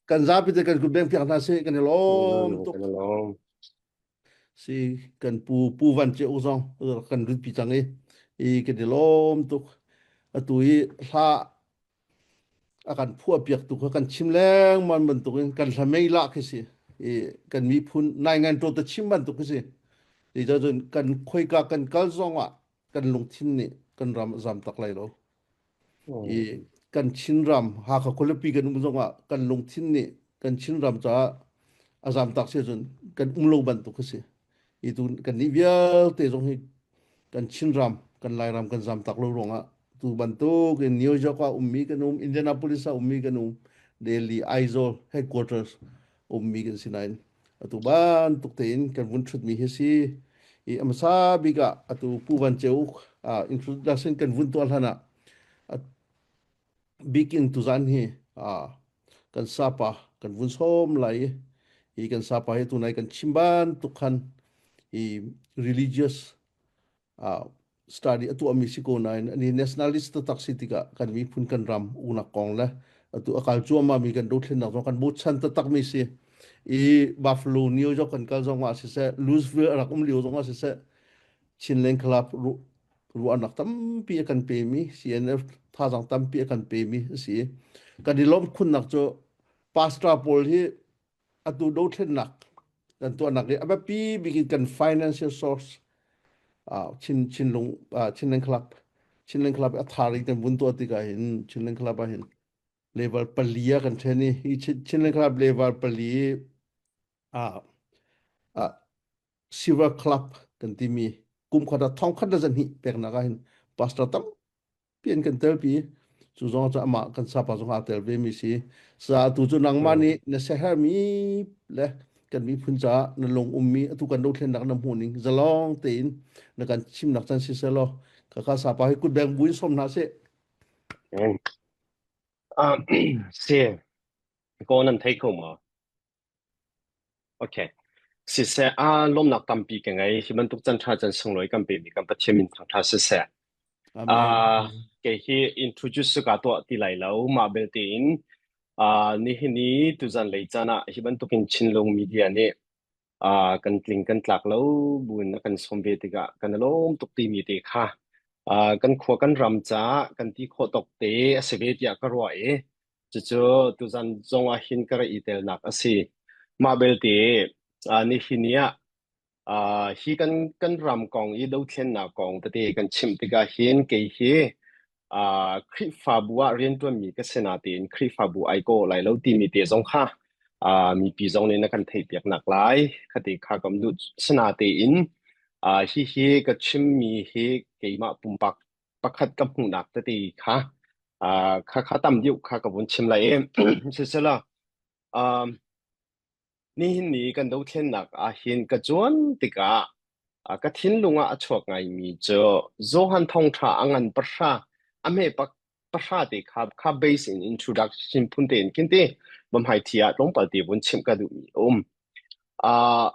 Kan zapi te kan kut beng piak hna sih, kan i lawm tuk. Kan i lawm. Si kan pu pu Van Ce U zong kan lut pi cang i i kan i lawm tuk. Atu i hla a kan phuah piak tu kha kan chim lengmang bantukin kan hla mei lah khi si. I kan miphun nai ngan to ta chim bantuk khi si. Ti cun kan khoika kan kal zong ah kan lungthin nih kan ram a zam tak lai lo. I kan Chinram Hakha khualipi kan um zongah kan lungthin nih kan Chinram caah a zamtak si ahcun kan um lo bantuk a si. Hi tu kan nih vialte zong hi kan Chinram, kan Lairam kan zamtak lo ruangah tu bantuk in New York ah ummi kan um, Indianapolis ah ummi kan um, Delhi, Aizawl headquarters ummi kan si nain atu bantuk tein kan vun ṭhutmi hi si. I a hmasa bik ah atu Pu Van Ceu ah introduction kan vun tuah hlan ah bikin tuzan hi kan sapa kan vun sawm lai i hi kan sapa hi tunai kan chim bantuk khan i religious study a tuahmi si ko nain ani nationalist taktak si tikah kan miphun kan ram uknak kong le atu a kal cuahmah mi kan dothlennak zong kan bochan taktak mi si i Buffalo New York kan kal zong ah siseh Louisville a rak um lio zong ah siseh Chinland Club ruahnak tampi a kan pemi CNF thazaang tampi a kan pemi a si. Kan i lawmh khunnak cu pastor pawl hi atu dothlennak kan tuahnak hi a biapi bik in kan financial source Chin Chinlung Chinland Club Chinland Club a thar in kan vun tuah tikah hin Chinland Club ah hin level pali ah kan then i hi Chinland Club level pali ah Silver Club kan timi kum khat ah thong khat le zahnih peknak ah hin pastor tampi an kan telpi. Cu zong cu amah kan sapa zong aa tel ve mi si. Sa tu cu nangmah nih na siahermi le kan miphun caah na lung ummi atu kan dothlennak na hmuh ning zalong tein na kan chimnak can si selaw kaka sapa hi kutbeng buin som hna seh. Si ko nan thei kho ma? Okay. Siseh, aa lawmnak tampi ka ngei. Hi bantuk can ṭha can sunglawi kan pemi kan Pathian min thangṭha siseh. Amen. Uh, kei hi introduce ka tuah ti lai lo. Mah belte in uh, nihin ni tuzan lei caan ah hi bantukin Chinlung media nih uh, kan tling kan tlak lo buin a kan sawm ve tikah kan i lawm tuk timi te kha uh, kan khua kan ram caah kan ti khawh tawk te a si ve tiah ka ruah i Cucu tuzan zong ah hin ka rak i telnak a si. Mah belte nihin ni ah hi kan kan ram kong i dothlennak kong tete kan chimh tikah hin kei hi Khrihfabu ah rianṭuanmi ka si natein Khrihfabu ai kawh lai lo timi te zong kha mipi zong nih na kan theihpiaknak lai khati kha kam duh. Sinatein hihi ka chimmi hi keimah pumpak pakhat ka hmuhnak tete kha kha kha tam deuh kha ka vun chim lai i sisela um, nihin ni kan dothlennak ah hin ka cuan tikah ka thinlung ah a chuak ngaimi cu Johan thawngṭha a ngan pahra a hme pak pahra te kha kha base in introduction phun tein khin ti bamhai thi ah tlawmpal te vun chimh ka duhmi a um. Uh,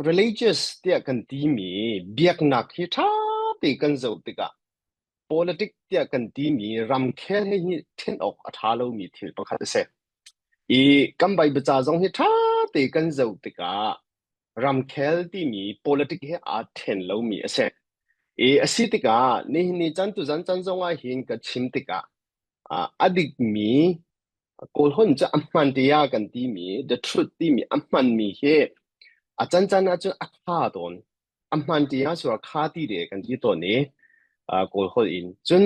Religious tiah kan timi biaknak hi ṭha te kan zoh tikah politic tiah kan timi ramkhel he hi ṭhen awk a ṭha lomi thil pakhat a si. I kan Bible ca zong hi ṭha te kan zoh tikah ramkhel timi politic he aa ṭhen lomi a si. I a si tikah nihin ni chan tuzan chan zong ah hin ka chim tikah a dikmi Kawlhawn cu a hman tiah kan timi the truth timi a hmanmi hi a cancan ahcun a kha tawn. A hman tiah cu a kha ti de kan ti tawn i Kawlholh in. Cun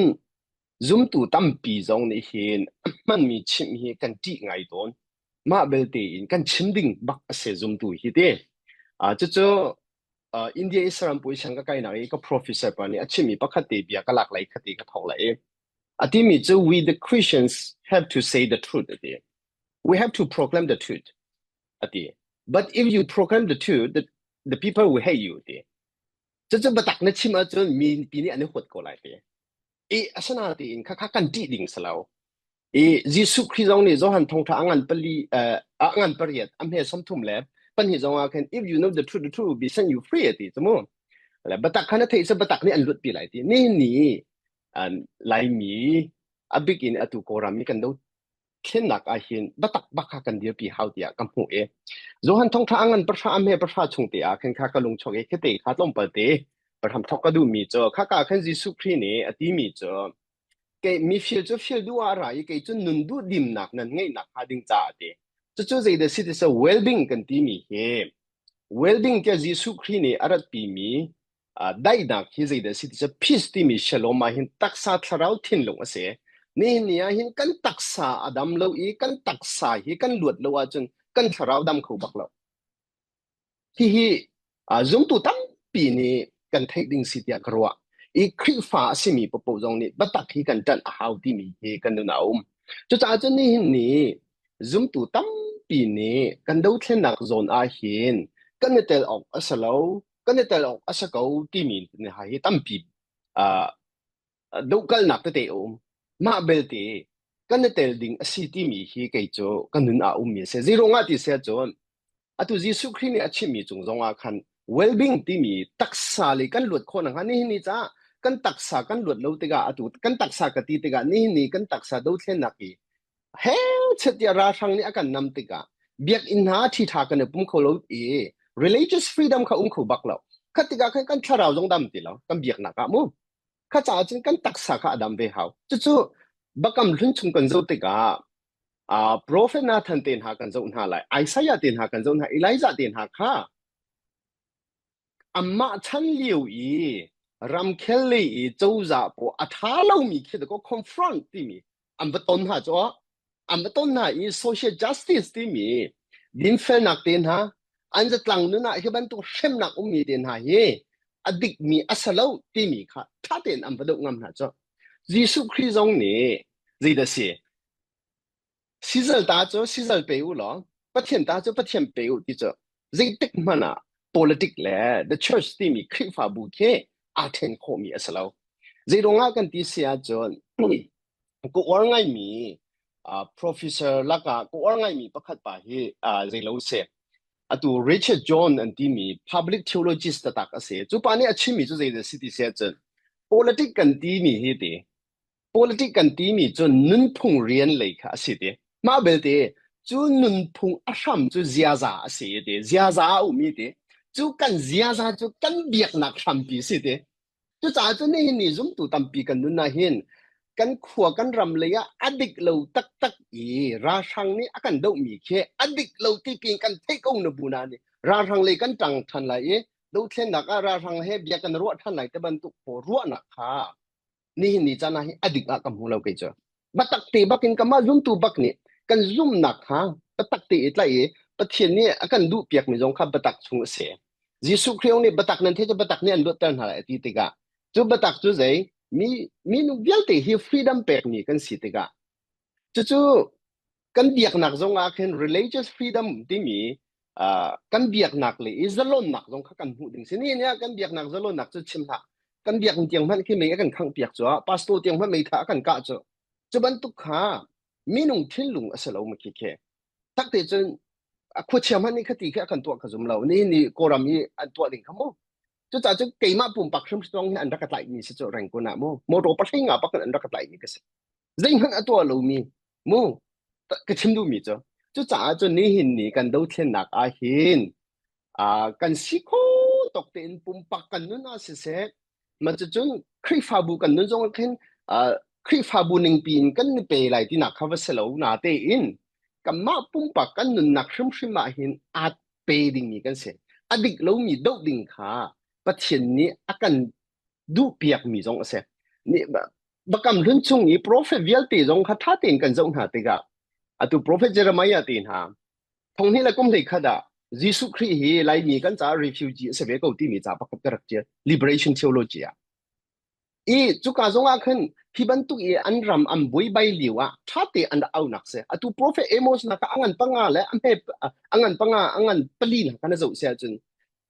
zumtu tampi zong nih hin a hmanmi chimh hi kan ṭih ngai tawn. Mah belte in kan chim ding bak a si zumtu hi ti. Cucu India i saram puai ka kainak i ka professor pa nih a chimmi pakhat te bia ka lak lai khati ka thawk lai i A timi cu we the Christians have to say the truth a ti. We have to proclaim the truth a ti. But if you proclaim the truth, the, the people will hate you ti. Cucu biatak na chim ahcun mi pi nih an i huat ko lai ti. I asana tiin kha kha kan ṭih ding si lo. I Jesuh Khrih zong nih Johan thawngṭha a ngan pali a ngan pariat a hme 30 le pahnih zong ah khan if you know the truth the truth will be set you free a ti cu mu. Le biatak kha na theih cu biatak nih an lut pi lai ti. Nihin ni Laimi a bik in atu Kawlram i kan do thlennak ah hin biatak bak kha kan dirpi hau tiah ka hmuh i Johan thawngṭha a ngan pahra a hme pahra chung te ah khan kha ka lung chuak i khite kha tlawmpal te hram thawk ka duhmi cu khaka khan Jesuh Khrih nih a timi cu kei mi fil cu fil duh ah ra i kei cu nun duh dimnak nan ngeihnak hnga ding caah ti cucu zeidah si ti so well-being kan timi hi well-being tiah Jesuh Khrih nih a ratpimi daihnak hi zeidah a si ti cu peace timi shalom ah hin taksa thlarau thinlung a si. Nihin ni ah hin kan taksa a dam lo i kan taksa hi kan luat lo ahcun kan thlarau dam kho bak lo. Hihi zumtu tampi nih kan theih ding si tiah ka ruah. I Khrihfa a simi paohpaoh zong nih biatak hi kan ṭanh a hau timi hi kan nun ah a um. Cucaah cun nihin ni zumtu tampi nih kan dothlennak zawn ah hin kan i tel awk a si lo, kan i tel awk a si ko timi hi tampi uh, dohkalnak tete a um. Mah belte kan i tel ding a si timi hi kei cu ka nun ah ummi a si. Zeiruang ah ti si ahcun atu Jesuh Khrih nih a chimmi cung zong ah khan well-being timi taksa le kan luat khawh nakhnga nihin ni caah kan taksa kan luat lo tikah atu kan taksa ka ti tikah nihin ni kan taksa dothlennak hi he chet tiah ralhrang nih a kan nam tikah biakinn hna ṭhiṭha kan i pum kho lo i religious freedom kha um kho bak lo. Khat tikah khan kan thlarau zong dam ti lo kan biaknak ah mu. Kha caah cun kan taksa kha a dam ve hau. Cucu bakam hlun chung kan zoh tikah uh, prophet Nathan te hna kan zoh hna lai, Isaiah te hna kan zoh hna, Elijah te hna kha Amah chan lio i ramkhel lei i cozah pawl a ṭha lomi khi dakaw confront timi an va ton hna cu an va ton hna i social justice timi dinfelnak te hna an zatlang nun ah hi bantuk hremnak ummi te hna hi a dikmi a si lo timi kha ṭha tein an va doh ngam hna cu Jesuh Khrih zong nih zeidah si Sizal ta cu sizal pe u law Pathian ta cu Pathian pe u ti cu zeitik hmanh ah politic le the church timi Khrihfabu khi aa ṭhen khawhmi a si lo. Zeiruang ah kan ti si ahcun ka uar ngaimi uh, professor lakah ka uar ngaimi pakhat pa hi uh, zeilo si. Atu Richard John an timi public theologist taktak a si. Cu pa nih a chimmi cu zeidah si ti si ahcun politic kan timi hi ti Politic kan timi cu nunphung rian lei kha a si ti. Mah belte cu nunphung a hram cu ziaza a si ti. Ziaza a ummi ti. Cu kan ziaza cu kan biaknak hrampi si ti. Cucaah cun nihin ni zumtu tampi kan nun ah hin kan khua kan ram lei ah a dik lo taktak i ralhrang nih a kan dohmi khi a dik lo ti piin kan theih ko na bu na nih ralhrang lei kan ṭang ṭhan lai i dothlennak ah ralhrang he bia kan ruah ṭhan lai te bantuk pawl ruahnak kha nihin ni caan ah hi a dik ah ka hmu lo kei cu biatak te bak in kamah zumtu bak nih kan zumnak kha biatak te i tlaih i Pathian nih a kan duh piakmi zong kha biatak chung a si Jesuh Khrih nih biatak nan theih cu biatak nih an luatter hna lai a ti tikah cu biatak cu zei mi minung vialte hi freedom pekmi kan si tikah cucu kan biaknak zong ah khin religious freedom timi uh, kan biaknak le i zalonnak zong kha kan hmuh ding si ni ni ah kan biaknak zalonnak cu chim hlah kan biak tiang hmanh khi mei a kan khangh piak cu ah pastor tiang hmanh mei tha a kan kah cu cu bantuk kha minung thinlung a si lo ma khi khi tak te cun a khuachia hmanh nih khati khi a kan tuah ka zum lo ni ni kawlram i an tuah ding kha mu cucaah cun keimah pumpak hrimhrim hi an rak ka tlaih mi si cu rengkun ah mu motor pahring ah pakin an rak ka tlaih mi ka si zeihmanh a tuah lomi mu ka chim duhmi cu cucaah cun nihin ni kan dothlennak ah hin kan si kho tok tein pumpak kan nun ah siseh ma cucun Khrihfabu kan nun zong ah khin Khrihfabu ningpi in kan ni pe lai tinak kha va si lo na tein kanmah pumpak kan nunnak hrimhrim ah hin aa pe dingmi kan si a dik lomi doh ding kha Pathian nih a kan duhpiakmi zong a si. Bakam hlun chung i profet vialte zong kha ṭha tein kan zoh hna tikah atu profet Jeremiah te hna thonghnih le kum hlei khat ah Jesuh Khrih hi Laimi kan caah refugee a si ve ko timi ca pakhat ka rak ṭial liberation theology ah. I cuka zong ah khan hi bantuk i an ram an buaibai lio ah ṭha te an rak aunak si. Atu profet Amos na kha a ngan panga le a hme a ngan panga a ngan pali na kha na zoh si ahcun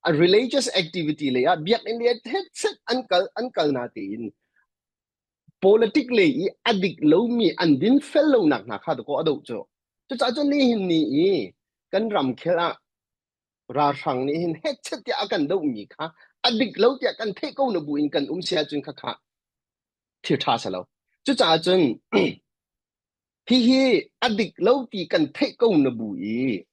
a religious activity lei ah biakinn lei ah an kal an kal na tein politic lei i a dik lomi an din fel lonak hna kha ko a doh cu cucaah cun nihin ni i kan ramkhel ah ralhrang nih hin hetchet tiah a kan dohmi kha a dik lo tiah kan theih ko na bu in kan um sia cun kha kha thil ṭha si lo cucaah cun. Hihi a dik lo ti kan theih ko na bu i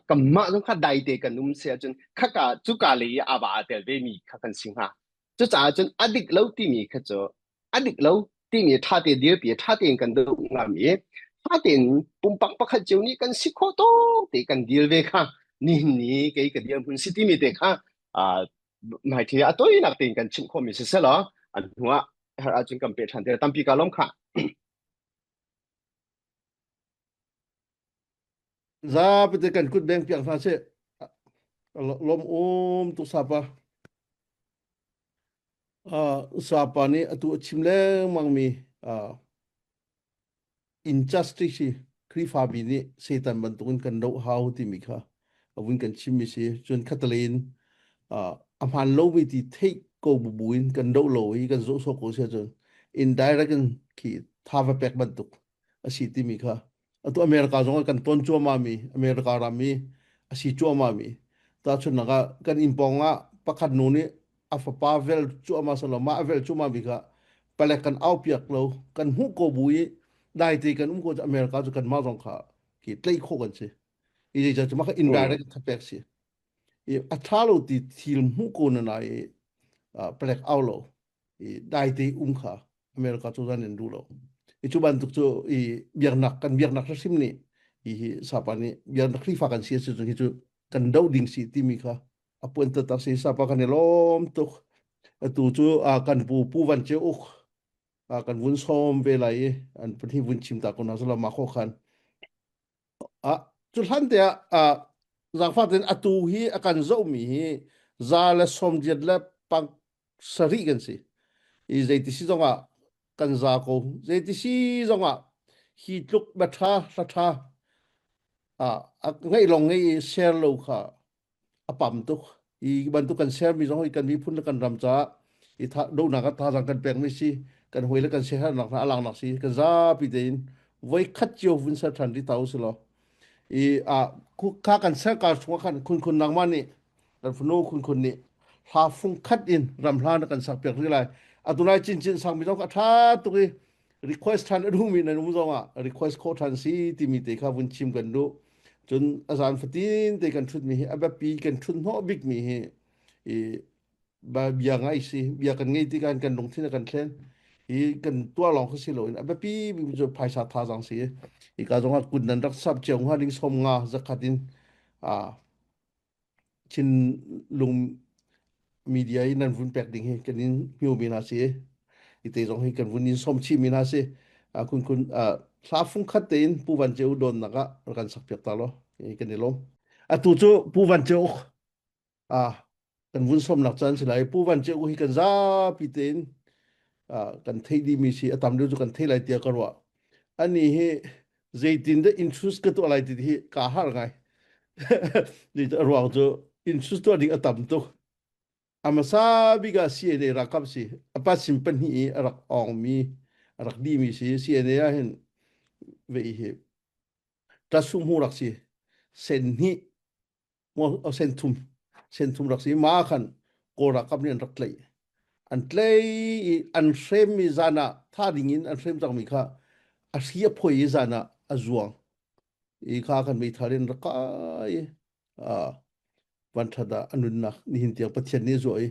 kanmah zong kha daite kan um si ahcun khaka cuka lei i ava aa tel ve mi kha kan si hnga. Cucaah cun a dik lo timi kha cu a dik lo timi ṭha te dirpi ṭha tein kan doh ngam i ṭha tein pumpak pakhat cio nih kan si khawh tawk te kan deal ve kha nihin ni kei ka dirhmun si timi te kha hmaithli a toinak tein kan chimh khawhmi si selaw an hnuah har ahcun kan pe ṭhan te tampi ka lawm kha. Zapi te kan kut beng piak hna seh. Lawm um tu sapa. Sapa nih atu a chim lengmang mi injustice hi Khrihfabi nih Satan bantukin kan doh hau timi kha a vun kan chimmi si. Cun khatalei in a hmaan lomi ti theih ko bu buin kan doh lo i kan zoh sawh ko si ahcun indirect in khi tha va pek bantuk a si timi kha atu America zong ah kan ton cuahmah mi America ram i a si cuahmah mi tahchunhnak ah kan inn pawng ah pakhat nu nih a fapa vel cuahmah selaw mah a vel cuahmah mi kha palek kan au piak lo kan hmuh ko bu i daite kan um ko cu America cu kanmah zong kha ki tlaih khawh kan si i zeicah cu mah kha indirect kha pek si i a tha lo ti thil hmuh ko na na i palek au lo i daite um kha America cozah nih an duh lo. I cu bantuk cu i biaknak kan biaknak hrim nih hi hi sapa nih biaknak Khrihfa kan si a si cu hi cu kan doh ding si timi kha a puan taktak si sapa kan i lawm tuk. Atu cu kan pu Pu Van Ceu Uk kan vun sawm ve lai i an pahnih vun chim ta ko hna selaw mah kho khan Ah, cu hlan te ah zaangfah tein atu hi a kan zohmi hi za le sawmriat le pang sarih kan si. I zeiti si zongah kan za ko. Zeiti si zongah hi tluk bia ṭha hla ṭha ah a ngeih lawng ngei i share lo kha a pam tuk. Hi bantuk kan sermi zong hi kan miphun le kan ram caah i tha dohnak ah thazaang kan pekmi si kan hawi le kan siaherhnak hna a langnak si kan zapi tein voi khat cio vun ser ṭhan rih ta u si law i a kha kan ser kar chungah khan khun khun nangmah nih kan fanu khun khun nih hla fung khat in ram hla na kan sak piak rih lai atu lai cin cin sang mi zong kha ṭha tuk i request ṭhan a duhmi nan um zong ah request khawh ṭhan si timi te kha vun chim kan duh cun a zan fatin te kan ṭhutmi hi a biapi kan ṭhut hnawh bikmi hi i bia ngai si bia kan ngei tikah kan lungthin a kan thlen hi kan tuah lawng kha si loin a biapi bik cu phaisa thazaang si i ka zong ah kut nan rak sap cio hnga ding som nga zakhat in a Chinlung media i nan vun pek ding hi kan in hmiu mi hna si i te zong hi kan vun in som chih mi hna si kun kun hla fung khat tein Pu Van Ceu donnak ah rak kan sak piak ta lo kan i lawm atu cu Pu Van Ceu kan vun somnak caan si lai Pu Van Ceu hi kan zapi tein kan theih dih mi si a tam deuh cu kan thei lai tiah ka ruah ani hi zeitin dah interest ka tuah lai ti hi kaa har ngai a ruang cu interest tuah ding a tam tuk a hmasa bik ah CNA ralkap si a pa sim pahnih i a rak awng mi a rak dih mi si CNA ah hin ve hi tasung hu rak si sen hnih senthum senthum rak si ma khan kawl ralkap nih an rak tlaih an tlei i an hremmi zan ah tha ding in an hrem cangmi kha a hri a phoi i zan ah a zuang i kha kan meithal in rak kai i van that ah a nunnak nihin tiang Pathian nih zuah i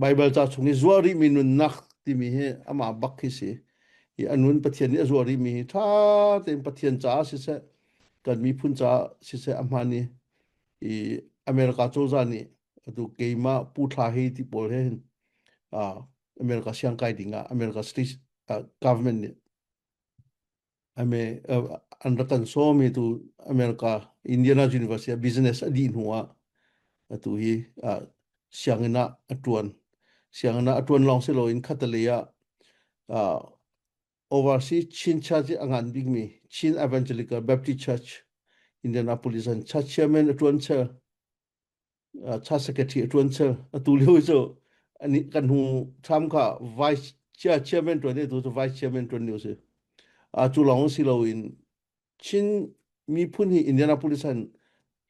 Bible ca chung i zuah rihmi nunnak timi hi amah bak khi si i a nun Pathian nih a zuah rihmi hi ṭha tein Pathian caah siseh kan miphun caah siseh a hmaan i i America cozah nih atu keimah Pu Thla Hei ti pawl he hin America siangkai ding ah America state government nih ame an rak kan sawm i tu America Indiana University ah business a dih hnu ah atu hi sianginn ah a ṭuan sianginn ah a ṭuan lawng si loin khatalei ah Overseas Chin Church i a ngan bikmi Chin Evangelical Baptist Church Indianapolis an church chairman a ṭuan chel church secretary a ṭuan chel atu lio cu ani kan hnu tham kha vice chair chairman ṭuan i tu cu vice chairman ṭuan lio si a cu lawng si loin Chin miphun hi Indianapolis han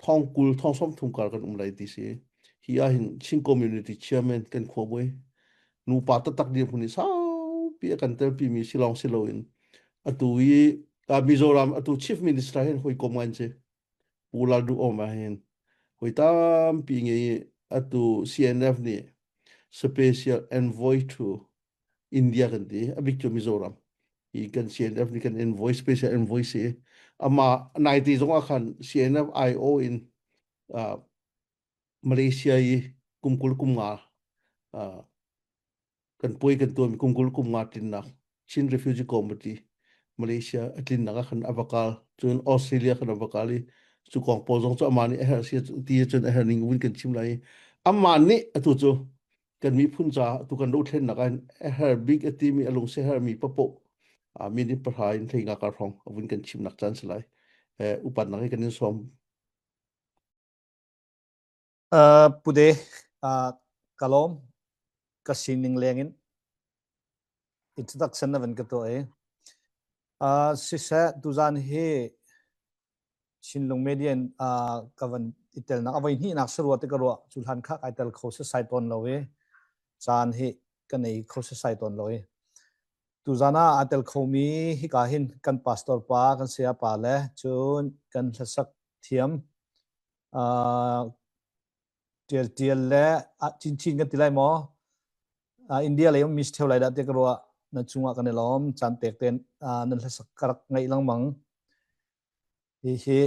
thong 20 thong 30 kar kan um lai ti si. Hi ah hin Chin community chairman kan khuabawi nupa taktak dirhmun i saupi a kan telpi mi si lawng si loin. Atu i Mizoram atu Chief Minister hin hawikom ngai an si. Pu Lal Duh Om ah hin hawi tampi ngei i atu CNF nih Special Envoy to India kan ti. A bik cu Mizoram. Hi kan CNF nih kan envoy special envoy si. Ama nai ti zong ah khan CNF IO in uh, Malaysia i kum 20 kum nga uh, kan puai kan tuahmi kum 20 kum nga tlinnak Chin Refugee Committee Malaysia a tlinnak ah khan a va kal cun Australia khan a va kal i cu kong pawl zong cu amah nih a herh si ti cun a herh ning vun kan chim lai i amah nih atu cu kan miphun caah atu kan dothlennak ah a herh bik a timi a lungsi herhmi papoh minute pahra in hlei nga kar hrawng a vun kan chimnak caan si lai upatnak hi kan in sawm. Pude, ka lawm. Ka sining leng in introduction na van ka tuah i. Siseh, tuzan hi Chinlung Media in ka van i telnak a voi hnihnak si rua ti ka ruah. Cu hlan kha kai tel kho sasai tawn lo i caan hi ka nei kho sasai tawn lo i. Tuzan ah aa tel khomi hika hin kan pastor pa, kan saya pa le cun kan hlasak thiam Ṭial ṭial le chinchin kan ti lai maw? India lei ummi si ṭheo lai dah ti ka ruah. Nan cungah kan i lawm. Caan pek tein nan hlasak ka rak ngaih lengmang. Hihi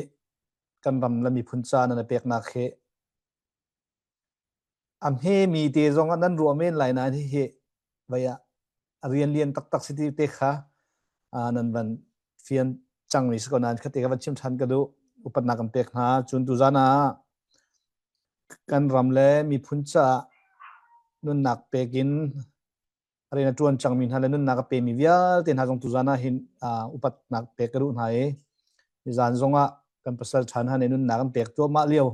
kan ram le miphun ca nan i peknak hi a hmemi te zong ah nan ruah men lai nain hihi vei ah a rian lian taktak si ti te kha nan van fian cangmi si ko nain khate ka van chim ṭhan ka duh. Upatnak kan pek hna. Cun tuzan ah kan ram le miphun caah nunnak pek in rian a ṭuan cangmi hna le nunnak a pemi vialte hna zong tuzan ah hin upatnak pek ka duh hna i nizan zong ah kan pasal ṭha hna nih nunnak an pek cuahmah lio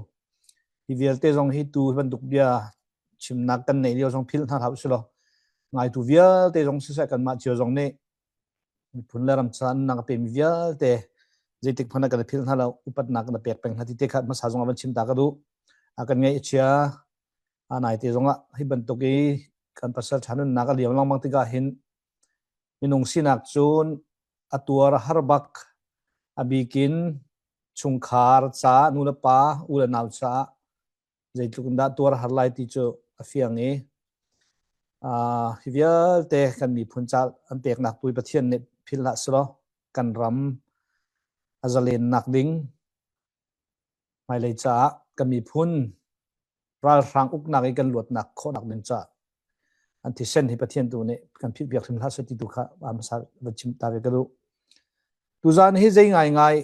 hi vialte zong hi tu bantuk bia chimnak kan neih lio zong philh hna hlah usih law ngaitu vialte zong siseh kanmah cio zong nih miphun le ram ca nunnak a pemi vialte zeitik hmanh ah kan i philh hna lo upatnak kan i pek peng hna ti te kha hmasa zong ah van chim ta ka duh a kan ngaih a chia a nai te zong ah hi bantuk i kan pasal ṭha nunnak a liam lengmang tikah hin minung sinak cun a tuar a har bak a bikin chungkhar ca nu le pa u le nau caah zeitluk in dah tuar a har lai ti cu a fiang i hi vialte kan miphun ca an peknak tu Pathian nih philh hlah selaw kan ram a zalennak ding hmailei caah kan miphun ralhrang uknak i kan luatnak khawhnak ding caah an thisen hi Pathian tu nih kan philh piak hrim hlah seh ti tu kha hmasa van chim ta ve ka duh. Tuzaan hi zei ngaingai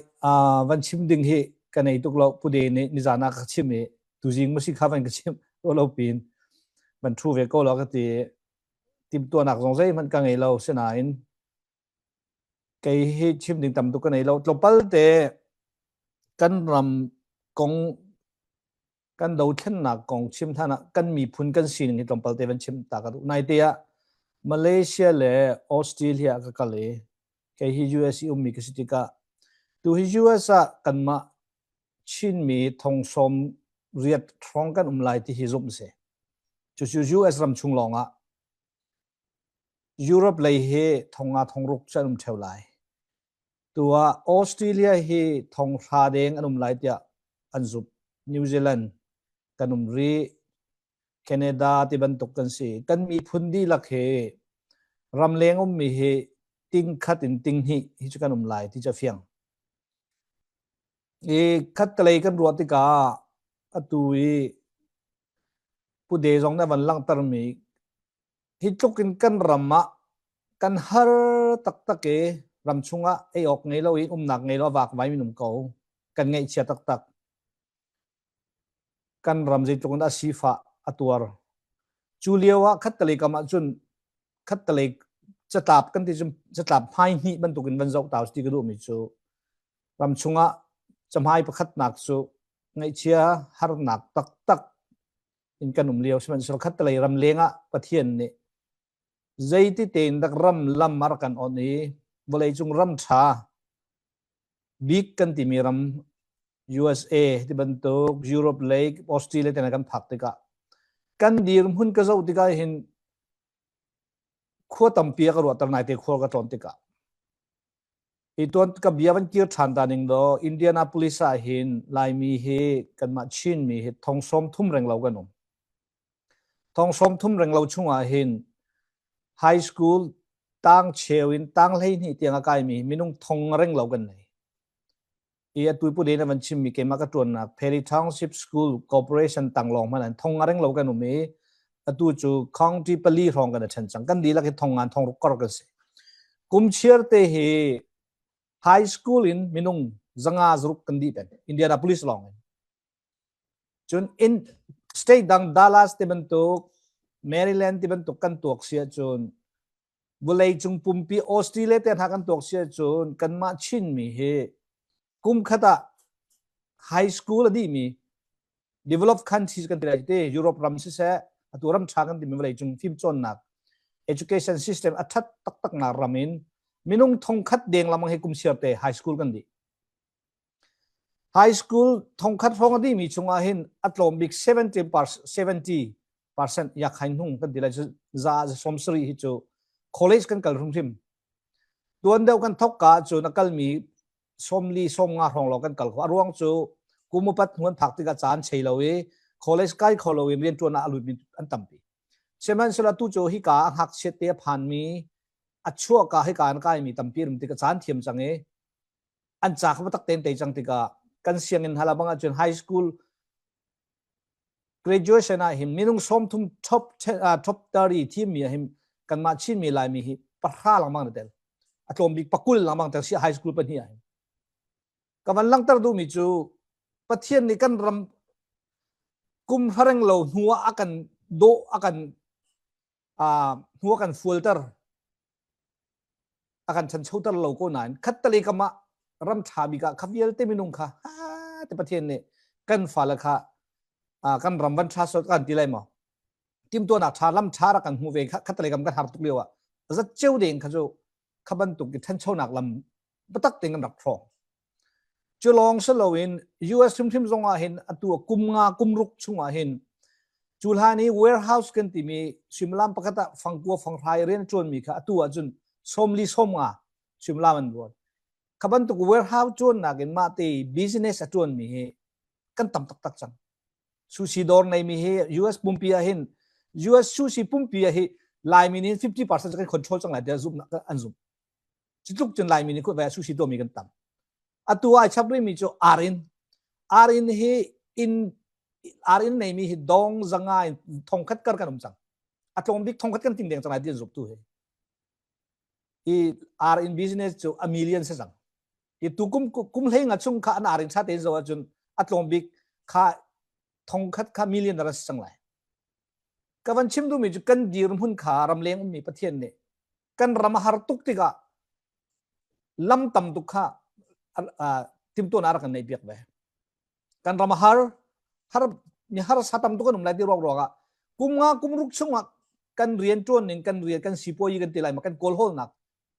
van chim ding hi ka nei tuk lo pude nih nizaan ah ka chim i tuzing musi kha van ka chim lo pin van thu ve ko lo ka ti timtuanak zong zeihmanh ka ngei lo sinain kei hi chim ding tam tuk ka nei lo tlawmpal te kan ram kong kan dothlennak kong chim than ah kan miphun kan sining hi tlawmpal te van chim ta ka duh. Naite ah Malaysia le Australia ka kal i kei hi US i ummi ka si tikah tu hi US ah kanmah Chinmi thong sawm riat hrawng kan um lai ti hi zumh si. Cucu US ram chung lawng ah Europe lei hi thong nga thong ruk cu an um theo lai. Tu ah Australia hi thong hra deng an um lai tiah an zumh. New Zealand kan um rih. Canada ti bantuk kan si. Kan miphun dihlak hi ramleng ummi hi ting khat in ting hnih hi cu kan um lai ti cu a fiang. I khattelei kan ruah tikah atu i Pu De zong nih a van langhtermi Hi tluk in kan ram ah kan har taktak i ram chungah ei awk ngei lo in umnak ngei lo a vakvai min um ko. Kan ngaihchia taktak. Kan ram zeitluk in dah sifah a tuar. Cu lio ah khattelei kam ah cun khattelei catlap kan ti cun catlap hmai hnih bantuk in van zoh ta ti ka duhmi cu ram chungah cahmai pakhatnak cu ngaihchia harnak taktak in kan um lio sihmanhsehlaw khattelei ram leng ah Pathian nih zeiti tein dak ram lam a rak kan on i vawleicung ram ṭha bik kan timi ram USA ti bantuk Europe lei Australia te kan phak tikah kan dirhmun ka zoh tikah hin khua tampi a ka ruahter nai te khua ka tlawn tikah. Hi tuan ka bia van kir ṭhan ta ning law Indianapolis ah hin Laimi hi kanmah Chinmi hi thong 30 reng lo kan um. Thong 30 reng lo chungah hin high school tang cheu in tang 12 tiang a kaimi minung thong reng lo kan nei. I atu pu den van chimmi keimah ka ṭuannak Perry Township School Corporation tanglawng hmanh an thong a reng lo kan um i atu cu county pali hrawng kan i ṭhen cang. Kan dihlak hi thong ngan thong ruk kor kan si. Kum chiar te hi high school in minung zanga zaruk kan dih peng Indianapolis lawng in. Cun in state dang Dallas ti bantuk Maryland ti bantuk kan tuak si ahcun Vawleicung pumpi Australia te hna kan tuak si ahcun kanmah Chinmi hi kum khat ah high school a dihmi developed countries kan ti lai te Europe ram siseh atu ram tha kan timi vawleicung fimcawnnak education system a that taktak nak ram in minung thongkhat deng lamang hi kum siar te high school kan dih. High school thongkhat hrawng a dihmi chungah hin a tlawm bik 70 percent yakhain hnung kan ti lai cu za za sawm sarih hi cu college kan kal hrimhrim. Tuan deuh kan thok ka cun a kalmi sawmli sawmnga hrawng lawng kan kal kho. A ruang cu kum upat hnu an phak tikah caan chei lo i college kai kho lo in rianṭuan ah a lutmi an tampi. Sihmanhsehlaw tu cu hika a ngakchiat te a phanmi a chuahka hika an kaimi tampi rum tikah caan thiam cang i an ca kha tak tein tei cang tikah kan sianginn hala bang ahcun high school graduation ah hin minung 30 top top 30 thimmi ah hin kanmah Chinmi Laimi hi pahra lengmang na tel a tlawm bik pakul lengmang tel si high school pahnih ah hin ka van langhter duhmi cu Pathian nih kan ram kum hlareng lo hnu ah a kan dawh a kan hnu a kan fualter a kan ṭhanchoter lo ko nain khattali kam ah ram ṭha bik ah kha vialte minung kha ha te Pathian nih kan fale kha kan ram van ṭha sot kan ti lai maw timtuanak ṭha lam ṭha rak kan hmu ve khattali kam kan har tuk lio ah zat ceu deng kha cu kha bantuk i ṭhanchonak lam biatak tein kan rak hrawng Cu lawng si loin US hrimhrim zong ah hin atu kum nga kum ruk chung ah hin cu hlan i warehouse kan timi suimilam pakhat ah fangkua fanghrai rian a ṭuanmi kha atu ahcun sawmli sawmnga suimilam an ruat. Kha bantuk warehouse ṭuannak in mah te business a ṭuanmi hi kan tam taktak cang. Sushi dawr neimi hi US pumpi ah hin US sushi pumpi ah hi Laimi nih 50% kan control cang lai tiah zumh an zumh. Cutluk cun Laimi nih khuavai ah sushi tuahmi kan tam. Atu ai chap rihmi cu arin. Arin hi inn arin neimi hi dong zanga in thongkhat kar kan um cang. A tlawm bik thongkhat kan ting deng cang lai ti an zumh tu hi. I arin business cu a million se cang. I tu kum kum hlei nga chung kha an arin tha tein zo ahcun a tlawm bik kha thongkhat kha million ran si cang lai. Ka van chim duhmi cu kan dirhmun kha ramleng ummi Pathian nih kan ram a har tuk tikah lam tam tuk kha timtuan a rak kan neih piak ve kan ram a har har mi harsa tam tuk kan um lai ti ruang ruangah kum nga kum ruk chungah kan rian tuan ning kan rian kan sipuayi kan ti lai ma kan kawl hawlnak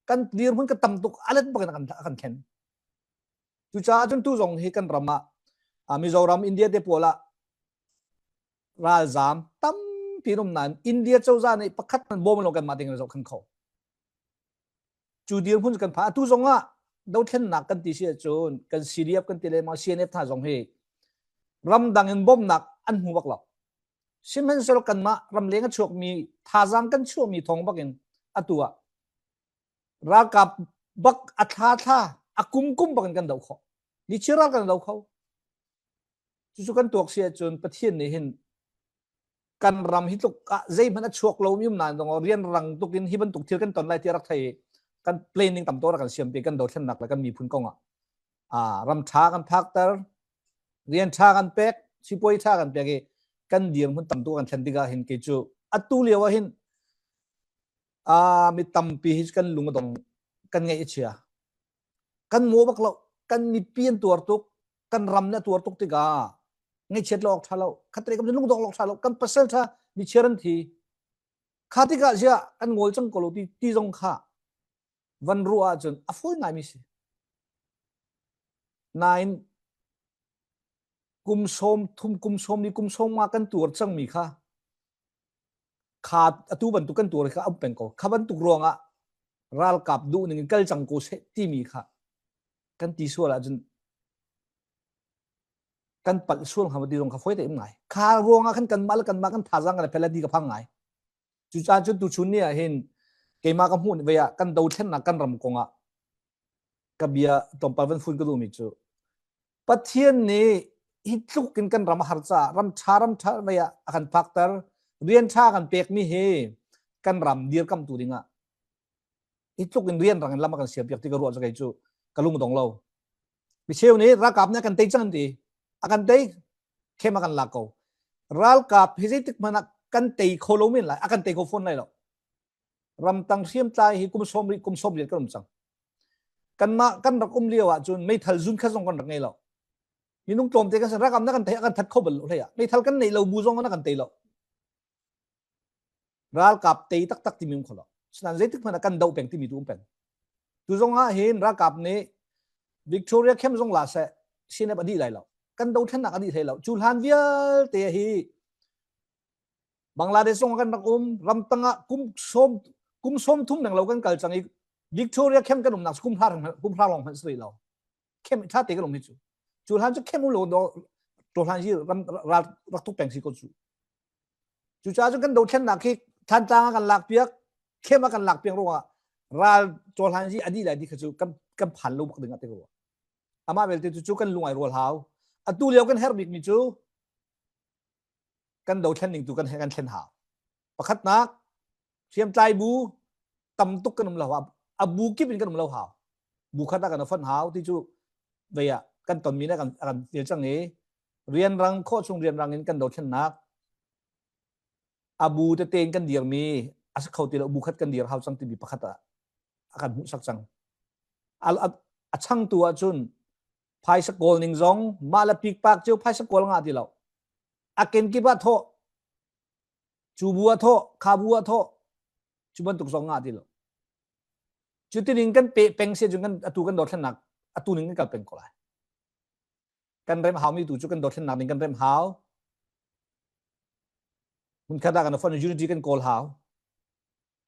kan dirhmun ka tam tuk alet bak in a kan a kan thlen cucaah cun tu zong hi kan ram ah Mizoram India te pawl ah ralzaam tampi an um nain India cozah nih pakhat hmanh bawm lo kanmah ding in zohkhenh kho. Cu dirhmun kan phan. Atu zong ah dothlennak kan ti si ahcun kan CDF kan ti lengmang CNF hna zong hi ramdang in bawmnak an hmu bak lo. Sihmanhsehlaw kanmah ramleng a chuakmi thazaang kan chuahmi thawng bak in atu ah ralkap bak a thla thla a kum kum bak in kan doh khawh. Nichir ral kan do kho. Cucu kan tuak si ahcun Pathian nih hin kan ram hi tluk ah zeihmanh a chuak lomi um nain zong rian rang tuk in hi bantuk thil kan ton lai ti a rak thei i kan planning tam tuk rak kan siam pi kan dothlennak le kan miphun kong ah ah ram tha kan phakter rian tha kan pek sipuai tha kan pek i kan dirhmun tam tuk kan thlen tikah hin kei cu atu lio ah hin a mi tampi hi kan lung a dong kan ngaih a chia kan maw bak lo kan mipi an tuar tuk kan ram nih a tuar tuk tikah ngaihchiat lo awk ṭha lo khatte kam lungdong lo ṭha lo kan pasal ṭha mi chiar an thi kha tikah ziah kan ngol cang ko lo ti ti zong kha van ruah ahcun a fawi ngaimi si nain kum sawm thum kum sawm li kum sawm nga kan tuar cangmi kha kha atu bantuk kan tuar kha um peng ko kha bantuk ruangah ralkap duh ning in kal cang ko seh timi kha. Kan ti sual ahcun kan palh sual hnga ti zong kha foi te im ngai. Kha ruang ah khan kanmah le kanmah kan thazaang kan fel ti ka phang ngai. Cucaah cun tuchun ni ah hin keimah ka hmuh ve ah kan dothlennak kan ram kong ah ka bia tlawmpal van fun ka duhmi cu Pathian nih hi tluk in kan ram a har caah ram ṭha ram ṭha mei ah a kan phakter rian ṭha kan pekmi hi kan ram dirkamtu dingah hi tluk in rian rang in lam a kan sialpiak ti ka ruah cu kei cu ka lung dong lo micheu nih ralkap nih a kan tei cang an ti a kan tei khem a kan lak ko ralkap hi zeitik hmanh ah kan tei kho lo men lai a kan tei kho fawn lai lo ramtang hriamtlai hi kum sawm kum sawm riat kan um cang kanmah kan rak um lio ahcun meithal zun khat zong kan rak ngei lo minung tlawmte kan rakam na kan thei kan that kho bal lo hlei ah meithal kan nei lo bu zong na kan tei lo ralkap tei taktak timi um kho lo sinan zeitik hmanh ah kan do peng timi tu um peng tu zong ah hin ralkap nih Victoria camp zong la seh CNF a dih lai lo kan do thlennak a dih hlei lo cu hlan vialte hi Bangladesh zong kan rak um ramtang ah kum sawm kum sawm thum neng lo kan kal cang i Victoria camp kan umnak kum hla kum hla long hmanh si lo camp tha te kan um hi cu cu hlan cu camp um lo do to hlan hi ram ral rak tuk peng si ko cu cu ca cu kan dothlennak khi Thantlang ah kan lak piak camp ah kan lak piak ruangah ral to hlan hi adi lai di kha cu kan kan phan lo bak ding ah te ko amah belte cu cu kan lungai rual hau atu lio kan herh bik mi cu kan dothlen ning tu kan kan thlen hau pakhatnak hriamtlai bu tam tuk kan um lo a bu kip in kan um lo hau bu khat ah kan fon hau ti cu vei ah kan tonmi le kan kan feel cang i rianrang khawh chung rianrang in kan dothlennak a bu tete in kan dirmi a si kho ti lo bu khat kan dir hau cang timi pakhat ah a kan hmuhsak cang a changtu ahcun phaisa kawl ning zong mah le pikpak cio phaisa kawl ngah ti lo a kenkip ah thawh cu bu ah thawh kha bu ah thawh cu bantuk zong ngah ti lo cu tining kan pe peng se cun kan atu kan dothlennak atu ning kan kal peng ko lai kan rem hau mi tu cu kan dothlennak ning kan rem hau mun khat ah kan fon unity kan kawl hau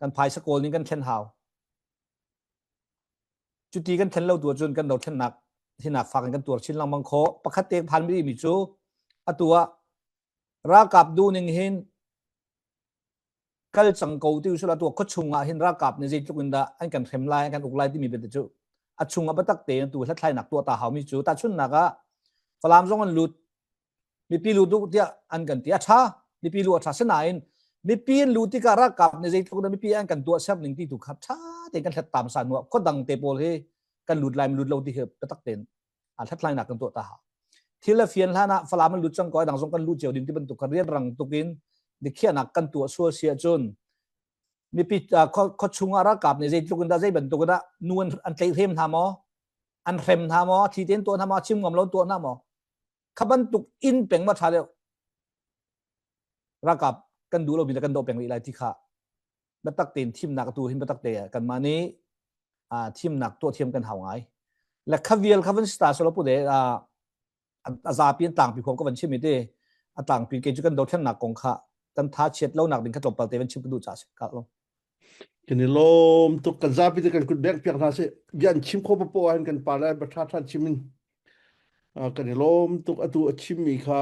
kan phaisa kawl ning kan thlen hau cuti kan thlen lo tu ahcun kan dothlennak hinak fak in kan tuar chin lengmang khawh pakhat te phan mi mi cu atu ah ralkap duh ning hin kal cang ko ti usula tu khuachung ah hin ralkap nih zeitluk in dah an kan hrem lai an kan uk lai timi bete cu a chung ah biatak tein tu hlathlainak tuah ta hau mi cu tahchunnak ah Falam zong an lut mipi lut u tiah an kan ti a ṭha mipi lu a ṭha sinain mipi in lu tikah ralkap nih zeitluk dah mipi an kan tuah ser ning ti tu kha ṭha tein kan hlat tam sa hnuah khuadang te pawl hi kan lut lai lut lo ti hi biatak tein a hlathlainak kan tuah ta hau thil a fian hlan ah Falam an lut cang ko dang zong kan lut cio ding ti bantuk kha rianrang tukin dikhiahnak kan tuah sual si ahcun mipi khuachung ah ralkap nih zeitluk in dah zei bantuk in dah nu an an tlaihhrem hna maw an hrem hna maw thi tein tuah hna maw chim ngam lo tuah hna maw kha bantuk in peng ma ṭha deuh ralkap kan duh lomi le kan doh peng rih lai ti kha biatak tein thimnak atu hin biatak te kanmah nih thimnak tuah thiam kan hau ngai le kha vial kha van sta solo pu de a zapi an tlangpi huam ka van chim i te a tlangpi ke cu kan dothlennak kong kha kan tha chiat lo nak ding kha tlawmpal te van chim ka duh ca si ka lo Kan i lawm tuk kan zapi te kan kut bek piak hna sih bia an chim kho papo ahhin kan pa le ba tha than chim in kan i lawm tuk atu a chimmi kha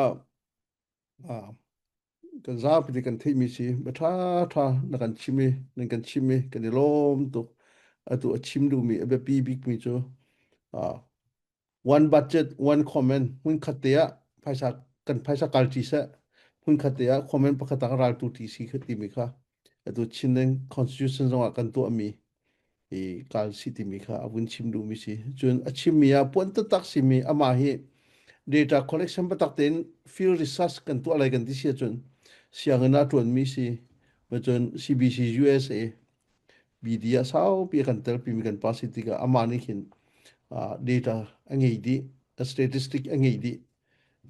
kan zapi te kan theihmi si ba tha tha na kan chim i nan kan chim i kan i lawm tuk atu a chim duhmi a biapi bikmi cu one budget one comment hmunkhat te ah phaisa kan phaisa kalṭi seh hmunkhat te ah comment pakhat ah raltu ṭi si kha timi kha atu Chinland constitution zong ah kan tuahmi i kal si timi kha a vun chim duhmi si cun a chimmi ah puan taktak simi amah hi data collection biatak tein field research kan tuah lai kan ti si ahcun sianginn ah ṭuanmi si cun CBC USA BD ah saupi a kan telpimi kan pa si tikah amah nih khin data a ngei dih, statistic a ngei dih.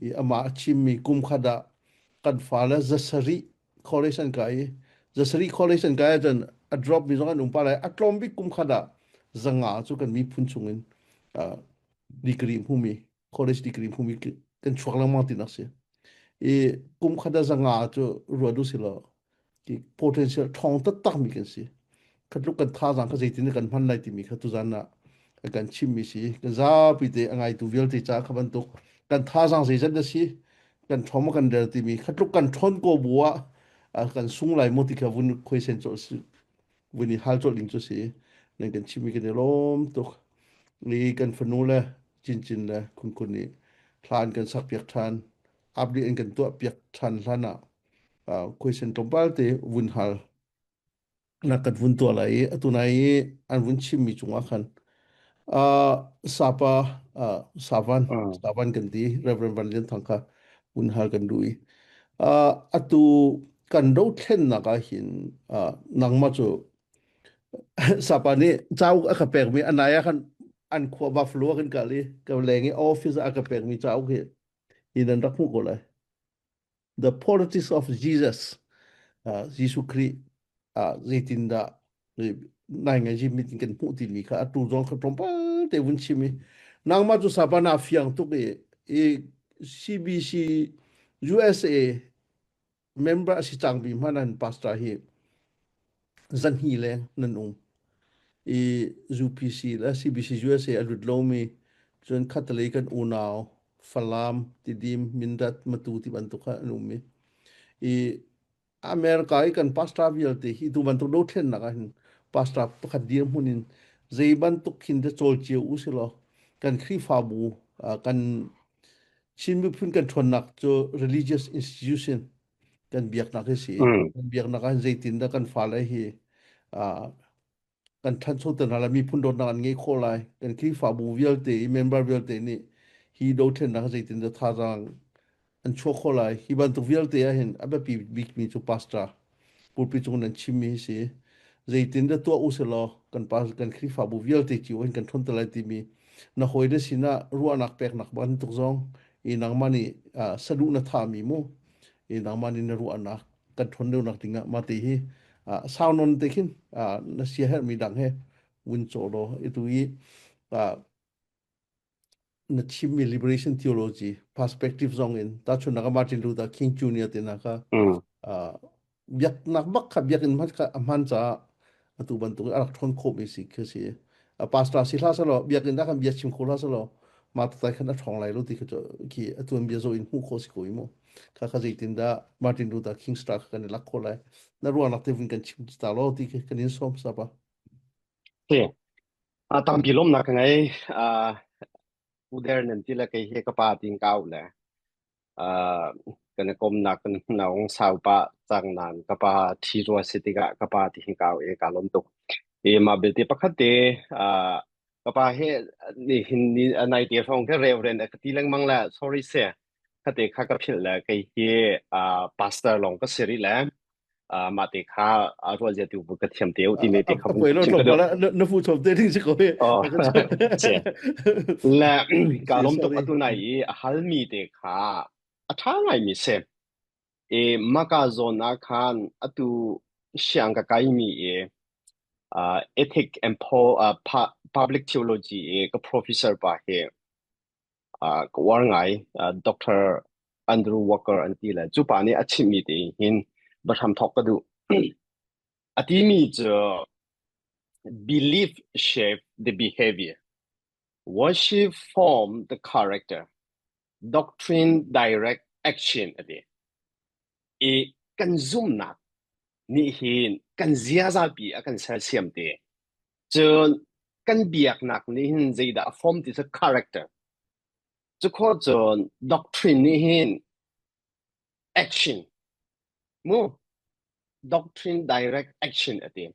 I amah a chimmi kum khat ah kan fale zasarih college an kai i zasarih college an kai ahcun a drop mi zong an um pa lai a tlawm bik kum khat ah zanga cu kan miphun chungin degree hmumi college degree hmumi kan chuak lengmang tinak si i kum khat ah zanga cu ruat u si law ki potential ṭhawng taktak mi kan si khatluk kan thazaang kha zeitin kan hman lai timi kha tuzan ah. A kan chimmi si. Kan zapi te a ngaitu vialte ca kha bantuk kan thazaang zeizat na si kan ṭhawm kan rel timi kha tluk kan ṭhawn ko bu ah kan sung lai mu ti kha vun khuaisen cawh si vun i hal cawh ding cu si nan kan chimmi kan i lawm tuk i kan fanu le cincin le khunkhun nih thla an kan sak piak ṭhan update an kan tuah piak ṭhan hlan ah khuaisen tlawmpal te vun hal na kan vun tuah lai i atu nai i an vun chimmi cungah khan uh, sapa uh, savan Mm. savan kan ti Reverend Van Lian Thang kha vun hal kan duh i uh, atu kan dothlennak ah hin uh, nangmah cu sapa nih cauk a ka pekmi anai ah khan an khua Buffalo ah kan kal i ka leng i office ah a ka pekmi cauk hi hi nan rak hmuh ko lai The Politics of Jesus uh, Jesuh Khrih uh, zeitindah nai ngai jim meeting kan hmuh timi kha atu zong kha tlawmpal te vun chim i nangmah cu sapa na fiang tuk i i CBC USA member a si cangmi hmanh an pastor hi zanhi leng nan um i UPC le CBC USA a lut lomi cun khatalei kan unau Falam, Tidim, Mindat, Matu ti bantuk kha an um i i America i kan pastor vialte hi tu bantuk dothlennak ah hin pastor pakhat dirhmun in zei bantuk khin te cawl cio u si law kan Khrihfabu kan Chin miphun kan ṭhawnnak cu religious institution kan biaknak hi si Mm. kan biaknak ah zeitindah kan fale hi uh, kan ṭhanchoter hna lai miphun dawtnak an ngei khawh lai kan Khrihfabu vialte i member vialte nih hi dothlennak zeitindah thazaang an chuah khawh lai hi bantuk vialte ah hin a biapi bikmi cu pastor pulpi cung nan chimmi hi si zeitindah tuah u selaw kan pa kan Khrihfabu vialte cio in kan ṭhawn te lai timi na hawile sinah ruahnak peknak bantuk zong i nangmah nih uh, saduh na thahmi mu i nangmah nih na ruahnak kan ṭhawn deuhnak dingah mah te hi uh, sau non te khin uh, na sia herhmi dang he vun cawh law itu i uh, na chimmi liberation theology perspective zong in tahchunhnak ah Martin Luther King Jr. te hna kha Mm. uh, biaknak bak kha biakinn hmanh kha a hman caah atu bantuk in a rak ṭhawn khawhmi si khi si. A pastor si hlah selaw biakinn ah khan bia chim kho hlah selaw mah tatai khan a ṭhawng lai lo ti kha cu khi atu an bia zoh in hmuh khawh si ko i mu. Kha kha zeitindah Martin Luther King star kha kan i lak khawh lai. Na ruahnak te vun kan chim ta law ti khi kan in sawm sapa. Si. A tampi lawmnak ka ngei. Uh, uder nan ti le kei he ka pa tin kau le uh, kan i komnak kan naung sau pa cang nan ka pa thi rua si tikah ka pa ti hi kau e ka lawm tuk. I mah belte pakhat te uh, ka pa he ni hin ni nai te hrawng ke reverend a ka ti lengmang le sorry se khate kha ka philh le kei hi uh, pastor long ka si rih le uh, mah te kha uh, ruah zia tu ka thiam te u ti me te kha A poi lo chim ka duh. na fu chom te ding si ko he. Oh, si. Le ka Si lawm tuk sorry. atu nai i a halmi te kha a ṭha ngaimi si. I maka zawn ah khan atu siang ka kaimi i uh, ethic and po, uh, pa, public theology i ka professor pa hi uh, ka uar ngai uh, Dr. Andrew Walker an ti le cu pa nih a chimmi te hin bahram thawk ka duh. A timi cu belief shape the behavior, worship form the character, doctrine direct action a ti. I kan zumnak nih hin kan ziaza pi a kan sersiam te. Cun kan biaknak nih hin zeidah a form ti cu character. Cu khawh cun doctrine nih hin action mu doctrine direct action a ti.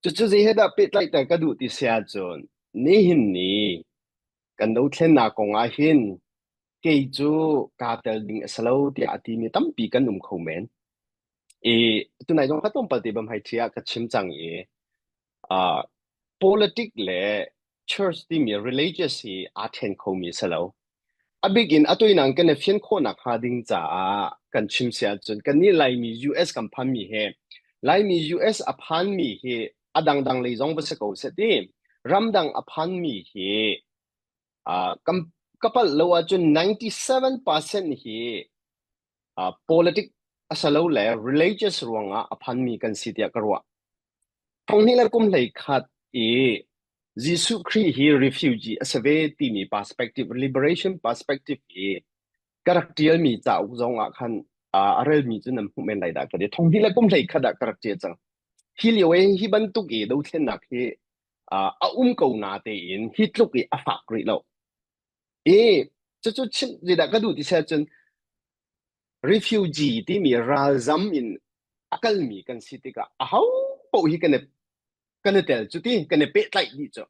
Cucu zei he dah pehtlaihter ka duh ti si ahcun nihin ni kan dothlennak kong ah hin kei cu kaa tel ding a si lo tiah a timi tampi kan um kho men. I tunai zong kha tlawmpal te bam hai ṭhia ka chim cang i uh, politic le church timi religious hi aa ṭhen khomi a si lo. A bik in atu in kan i fian khawhnak hnga ding caah kan chim si ahcun kannih Laimi US kan phanmi he Laimi US a phanmi hi a dangdang lei zong va si ko seh ti ramdang a phanmi hi uh, kan ka palh lo ahcun 97% hi uh, politic a si lo le religious ruangah a phanmi kan si tiah ka ruah. Thonghnih le kum hlei khat i Jesuh Khrih hi refugee a si ve timi perspective, liberation perspective i ka rak ṭialmi cauk zong ah khan a relmi cu nan hmuh men lai dah ka ti. Thong hnih le kum hlei khat ah ka rak ṭial cang. Hi lio i hi bantuk i dothlennak hi a um ko na tein hi tluk i a fak rih lo. I cucu chimh zeidah ka duh ti seh cun refugee timi ralzam in a kalmi kan si tikah aho paoh hi kan i kan i tel cu ti kan i pehtlaih dih cu.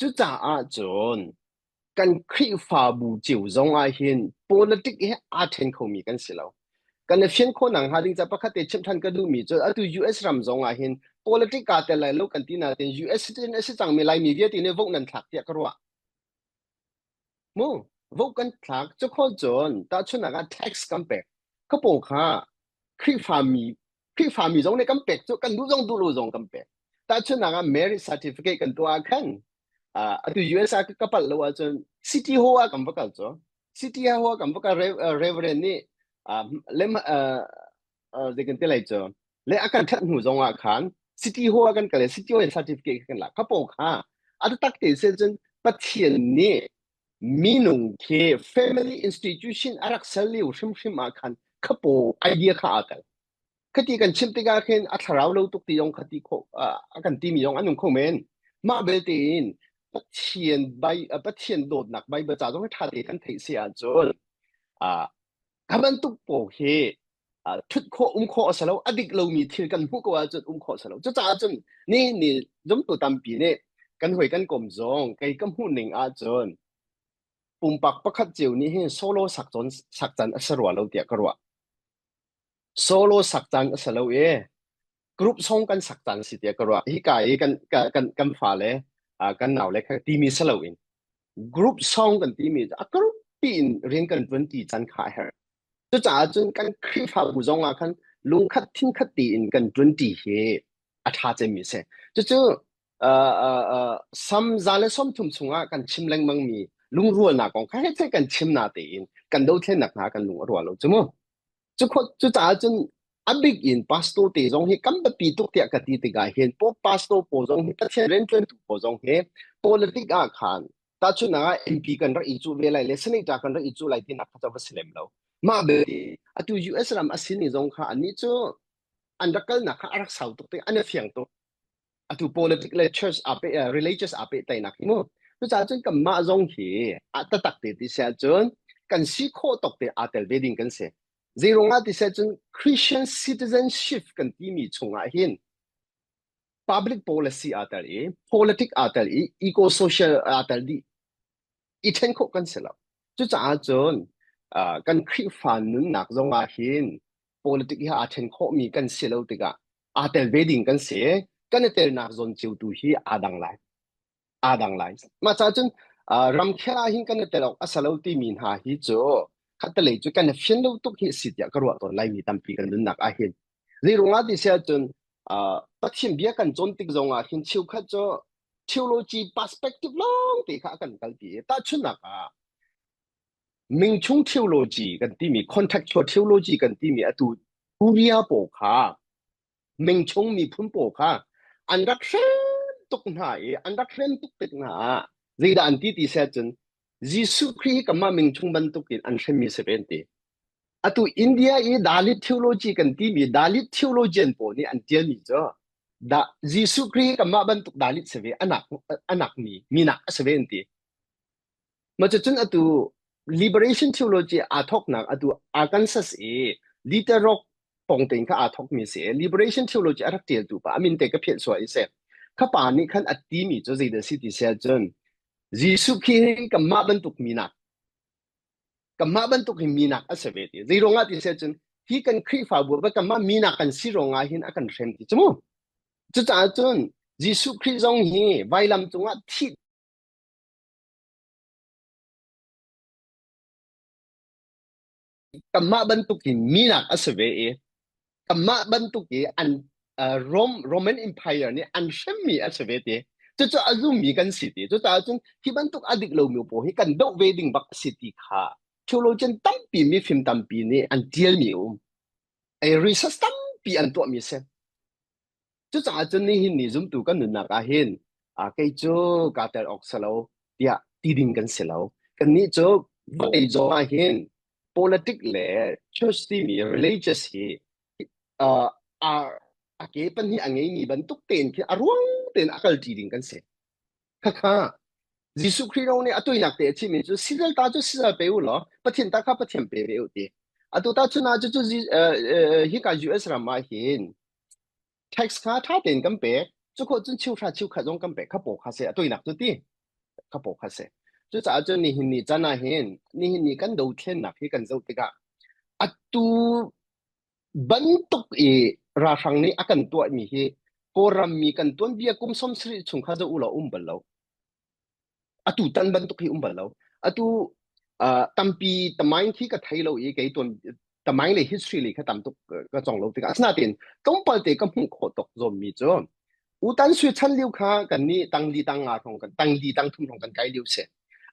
Cucaah cun kan Khrihfabu cio zong ah hin politic he aa ṭhen khomi kan si lo. Kan i fian khawh nakhnga ding ca pakhat te chimh ṭhan ka duhmi cu atu US ram zong ah hin politic kaa tel lai lo kan ti nain US citizen a si cangmi Laimi vialte nih vote nan thlak tiah ka ruah. Mu, vote kan thlak cu khawl cun tahchunhnak ah tax kan pek. Ka paw kha Khrihfami Khrihfami zong nih kan pek cu kan duh zong duh lo zong kan pek. Tahchunhnak ah marriage certificate kan tuah ah khan uh, atu US ah ka palh lo ahcun City Hall ah kan va kal cu. City Hall ah kan va kal Reverend nih uh, lem uh, uh, zei kan ti lai cu le a kan that hnu zong ah khan City Hall ah kan kal i City Hall in certificate kan lak. Kha paw kha a tak te se cun Pathian nih minung khi family institution a rak sel lio hrimhrim ah khan khapo idea kha aa tel. Khati kan chim tikah khin a thlarau lo tuk ti yong khati kho a kan timi yong an um kho men. Mah belte in Pathian bai Pathian dawtnak Bible ca zong hi ṭha te kan theih si ahcun a kha bantuk pawl hi ṭhut khawh um khawh a si lo a dik lomi thil kan hmuh ko ahcun um khawh a si lo cucaah cun ni ni zumtu tampi nih kan hoi kan kom zong kei ka hmuh ning ahcun pumpak pakhat cio nih hin solo sak cawn sak can a si rua lo tiah ka ruah solo sak can a si lo i group song kan sak caan si tiah ka ruah hika i kan kan kan fale kan nau le kha timi si lo in group song kan timi a group piin rian kan tuan ti can kha a herh cucaah cun kan Khrihfabu zong ah khan lungkhat thinkhat tiin kan tuan ti hi a ṭha cemmi a si cucu sam za le 30 chungah kan chim lengmang mi lungrualnak kong kha he kan chim na tein kan dothlennak hna kan lung a rual lo cu mu Cucaah cun a bik in pastor te zong hi kan biapi tuk tiah ka ti tikah hin pope pastor pawl zong hi Pathian rianṭuantu pawl zong hi politic ah khan tahchunhnak ah MP kan rak i cuh ve lai le senator kan rak i cuh lai tinak kha cu va si lem lo. Mah belte atu US ram a sini zong kha annih cu an rak kalnak kha a rak sau tuk tik an i fiang tuk. Atu politic le church aa pe religious aa pehtlaihnak hi mu. Cucaah cun kanmah zong hi a tatak te ti si ahcun kan si khawh tawk te aa tel ve ding kan si. Zeiruangah ti si ahcun Christian citizenship kan timi chungah hin public policy aa tel i politic aa tel i eco-social aa tel dih. I ṭhen khawh kan si lo. Cucaah cun uh, kan Khrihfa nunnak zongah hin politic hi aa ṭhen khawhmi kan si lo tikah aa tel ve ding kan si. Kan i telnak zawn cio tu hi aa dang lai. Aa dang lai. Mah caah cun uh, ramkhel ah hin kan i tel awk a si lo timi hna hi cu khattelei cu kan i fian lo tuk hi a si tiah ka ruah tawn laimi tampi kan nunnak ah hin. Zei ruangah ti si ahcun uh, Pathian bia kan cawn tik zongah hin cheukhat cu theology perspective lawng te kha a kan kalpi i tahchunhnak ah mingchung theology kan timi contextual theology kan timi atu Korea pawl kha mingchung miphun pawl kha an rak hrem tuk hna i an rak hrem tuk tik hna ah zeidah an ti ti seh cun Jesuh Khrih hi kanmah mingchung bantukin an hremmi si ve an ti. Atu India i Dalit theology kan timi Dalit theologian pawl nih an tialmi cu da Jesuh Khrih hi kanmah bantuk Dalit si ve anak anak mi minak a si ve an ti. Ma cucun atu liberation theology aa thawknak atu Arkansas i Little Rock pong tein kha aa thawkmi si. Liberation theology a rak tialtu pa amin te ka phiah sual i si. Kha pa nih khan a timi cu zeidah si ti si ahcun Jesuh Khrih hi kanmah bantuk minak kanmah bantuk hi minak a si ve ti. Zei ruangah ti si ahcun hi kan Khrihfabu ah kanmah minak kan si ruangah hin a kan hrem ti cu mu. Cucaah cun Jesuh Khrih zong hi vailam cungah thih kanmah bantuk in minak a si ve i kanmah bantuk i an uh, Rome Roman Empire nih an hremmi a si ve ti cucu a zummi kan si ti cucaah cun hi bantuk a dik lomi pawl hi kan doh ve ding bak a si ti kha theologian tampi mifim tampi nih an tialmi a um ei research tampi an tuahmi a si cucaah cun nihin ni zumtu kan nunnak ah hin. A kei cu kaa tel awk si lo tiah ti ding kan si lo. Kannih cu vawlei zawn ah hin politic le church timi religious hi uh, a a ke pahnih a ngeimi bantuk tein khi a ruang tein a kalṭi ding kan si. Khakha Jesuh Khrih ro nih a tuinak te a chimmi cu Caesar ta cu Caesar pe u law Pathian ta kha Pathian pe ve u ti. Atu ta chun ah cu cu hika US ram ah hin tax kha ṭha tein kan pek. Cu khawh cun cheuhra cheukhat zong kan pek kha paw kha se a tuinak cu ti kha paw kha se. Cucaah cun nihin ni chan ah hin nihin ni kan dothlennak hi kan zoh tikah atu bantuk i ralhrang nih a kan tuahmi hi Kawlram mi kan tuanbia kum 70 chung kha zoh u law um bal lo. Atu tan bantuk hi um bal lo. Atu uh, tampi tamain khi ka thei lo i kei tuan tamain le history le kha tam tuk ka cong lo tikah asinain tlawmpal te ka hmuh khawh tok zawmmi cu utan sui chan liu kha kan nih tangli tang nga hrawng kan tangli tang thum hrawng kan kai liu si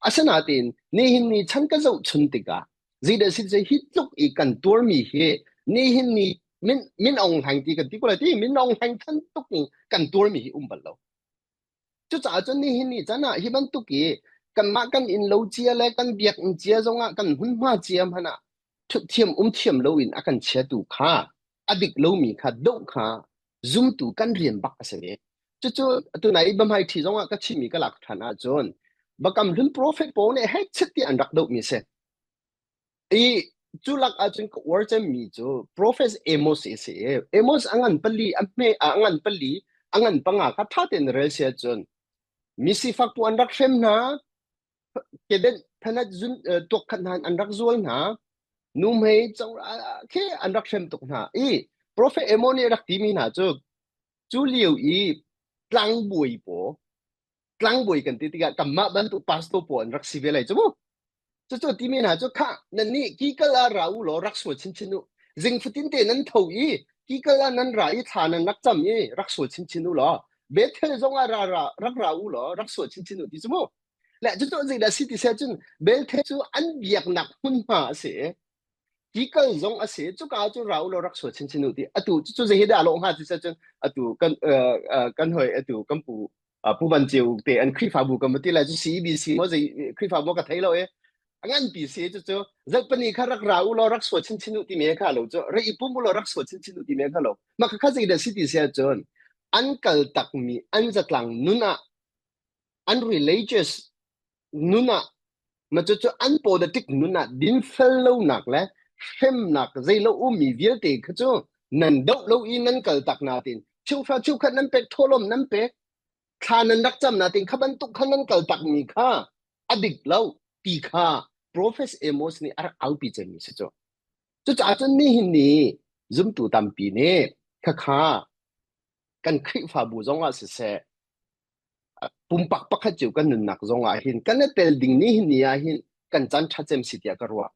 asinain nihin ni chan ka zoh chun tikah Zeidah si hi tluk i kan tuarmi hi nihin ni min min Aung Hlaing ti kan ti ko lai ti min Aung Hlaing than tuk in kan tuarmi hi um bal lo. Cucaah cun nihin ni chan ah hi bantuk i kanmah kan inn lo cia le kan biakinn cia zongah kan hmunhma cia hmanh ah thut thiam um thiam loin a kan chiatu kha a dik lomi kha doh kha zumtu kan rian bak a si ve. Cucu tunai i biahmai ṭhi zongah ka chimmi ka lak ṭhan ahcun Bakam hlun profet pawl nih hei chit ti an rak dohmi si. I cu lak ahcun ka uar cemmi cu Profet Amos a si i Amos a ngan pali a hme a ngan pali a ngan panga kha ṭha tein rel si ahcun mi sifak pu an rak hrem hna kedenh phanat zun tuak khat hna an rak zual hna nuhmei khi an rak hrem tuk hna i Profet Amos nih rak timi hna cu cu lio i tlangbawi pawl tlangbawi kan ti tikah kanmah bantuk pastor pawl an rak si ve lai cu mu cucu timi hna cu khah nan nih kikal ah ra u law rak sual chinchin u zing fatin te nan tho i kikal ah nan ra i thla nan rak cam i rak sual chinchin u law Bethel zong ah ra ra rak ra u law rak sual chinchin u ti cu mu le cucu zeidah si ti se cun Bethel cu an biaknak hmunhma a si Kikal zong a si cuka ah cun ra u law rak sual chinchin u ti atu cu zei hi dah lawh hnga ti se cun atu kan kan hoi atu kan pu pu Van Ceu te an Khrihfabu kan ti lai cu CEBC mo zei Khrihfabu ka thei lo e a ngan pi si cu cu zalpani kha rak ra u law rak sual chinchin u ti me kha lo cu re i pum u law rak sual chinchin u ti me kha lo ma kha kha zei dah si ti se cun an kal tak mi an zatlang nun ah an religious nun ah ma cucu an politic nun ah dinfel lonak le hremnak zeilo ummi vialte kha cu nan doh lo i nan kal tak natin cheuhra cheukhat nan pek thawlawm nan pek thla nan rak cam natin kha bantuk kha nan kal tak mi kha a dik lo ti kha Prophet Amos nih a rak aupi cemmi si cu cucaah cun nihin ni zumtu tampi nih khakha kan Khrihfabu zong ah siseh pumpak pakhat cio kan nunnak zong ah hin kan i tel ding ni hin ni ah hin kan chan ṭha cem si tiah ka ruah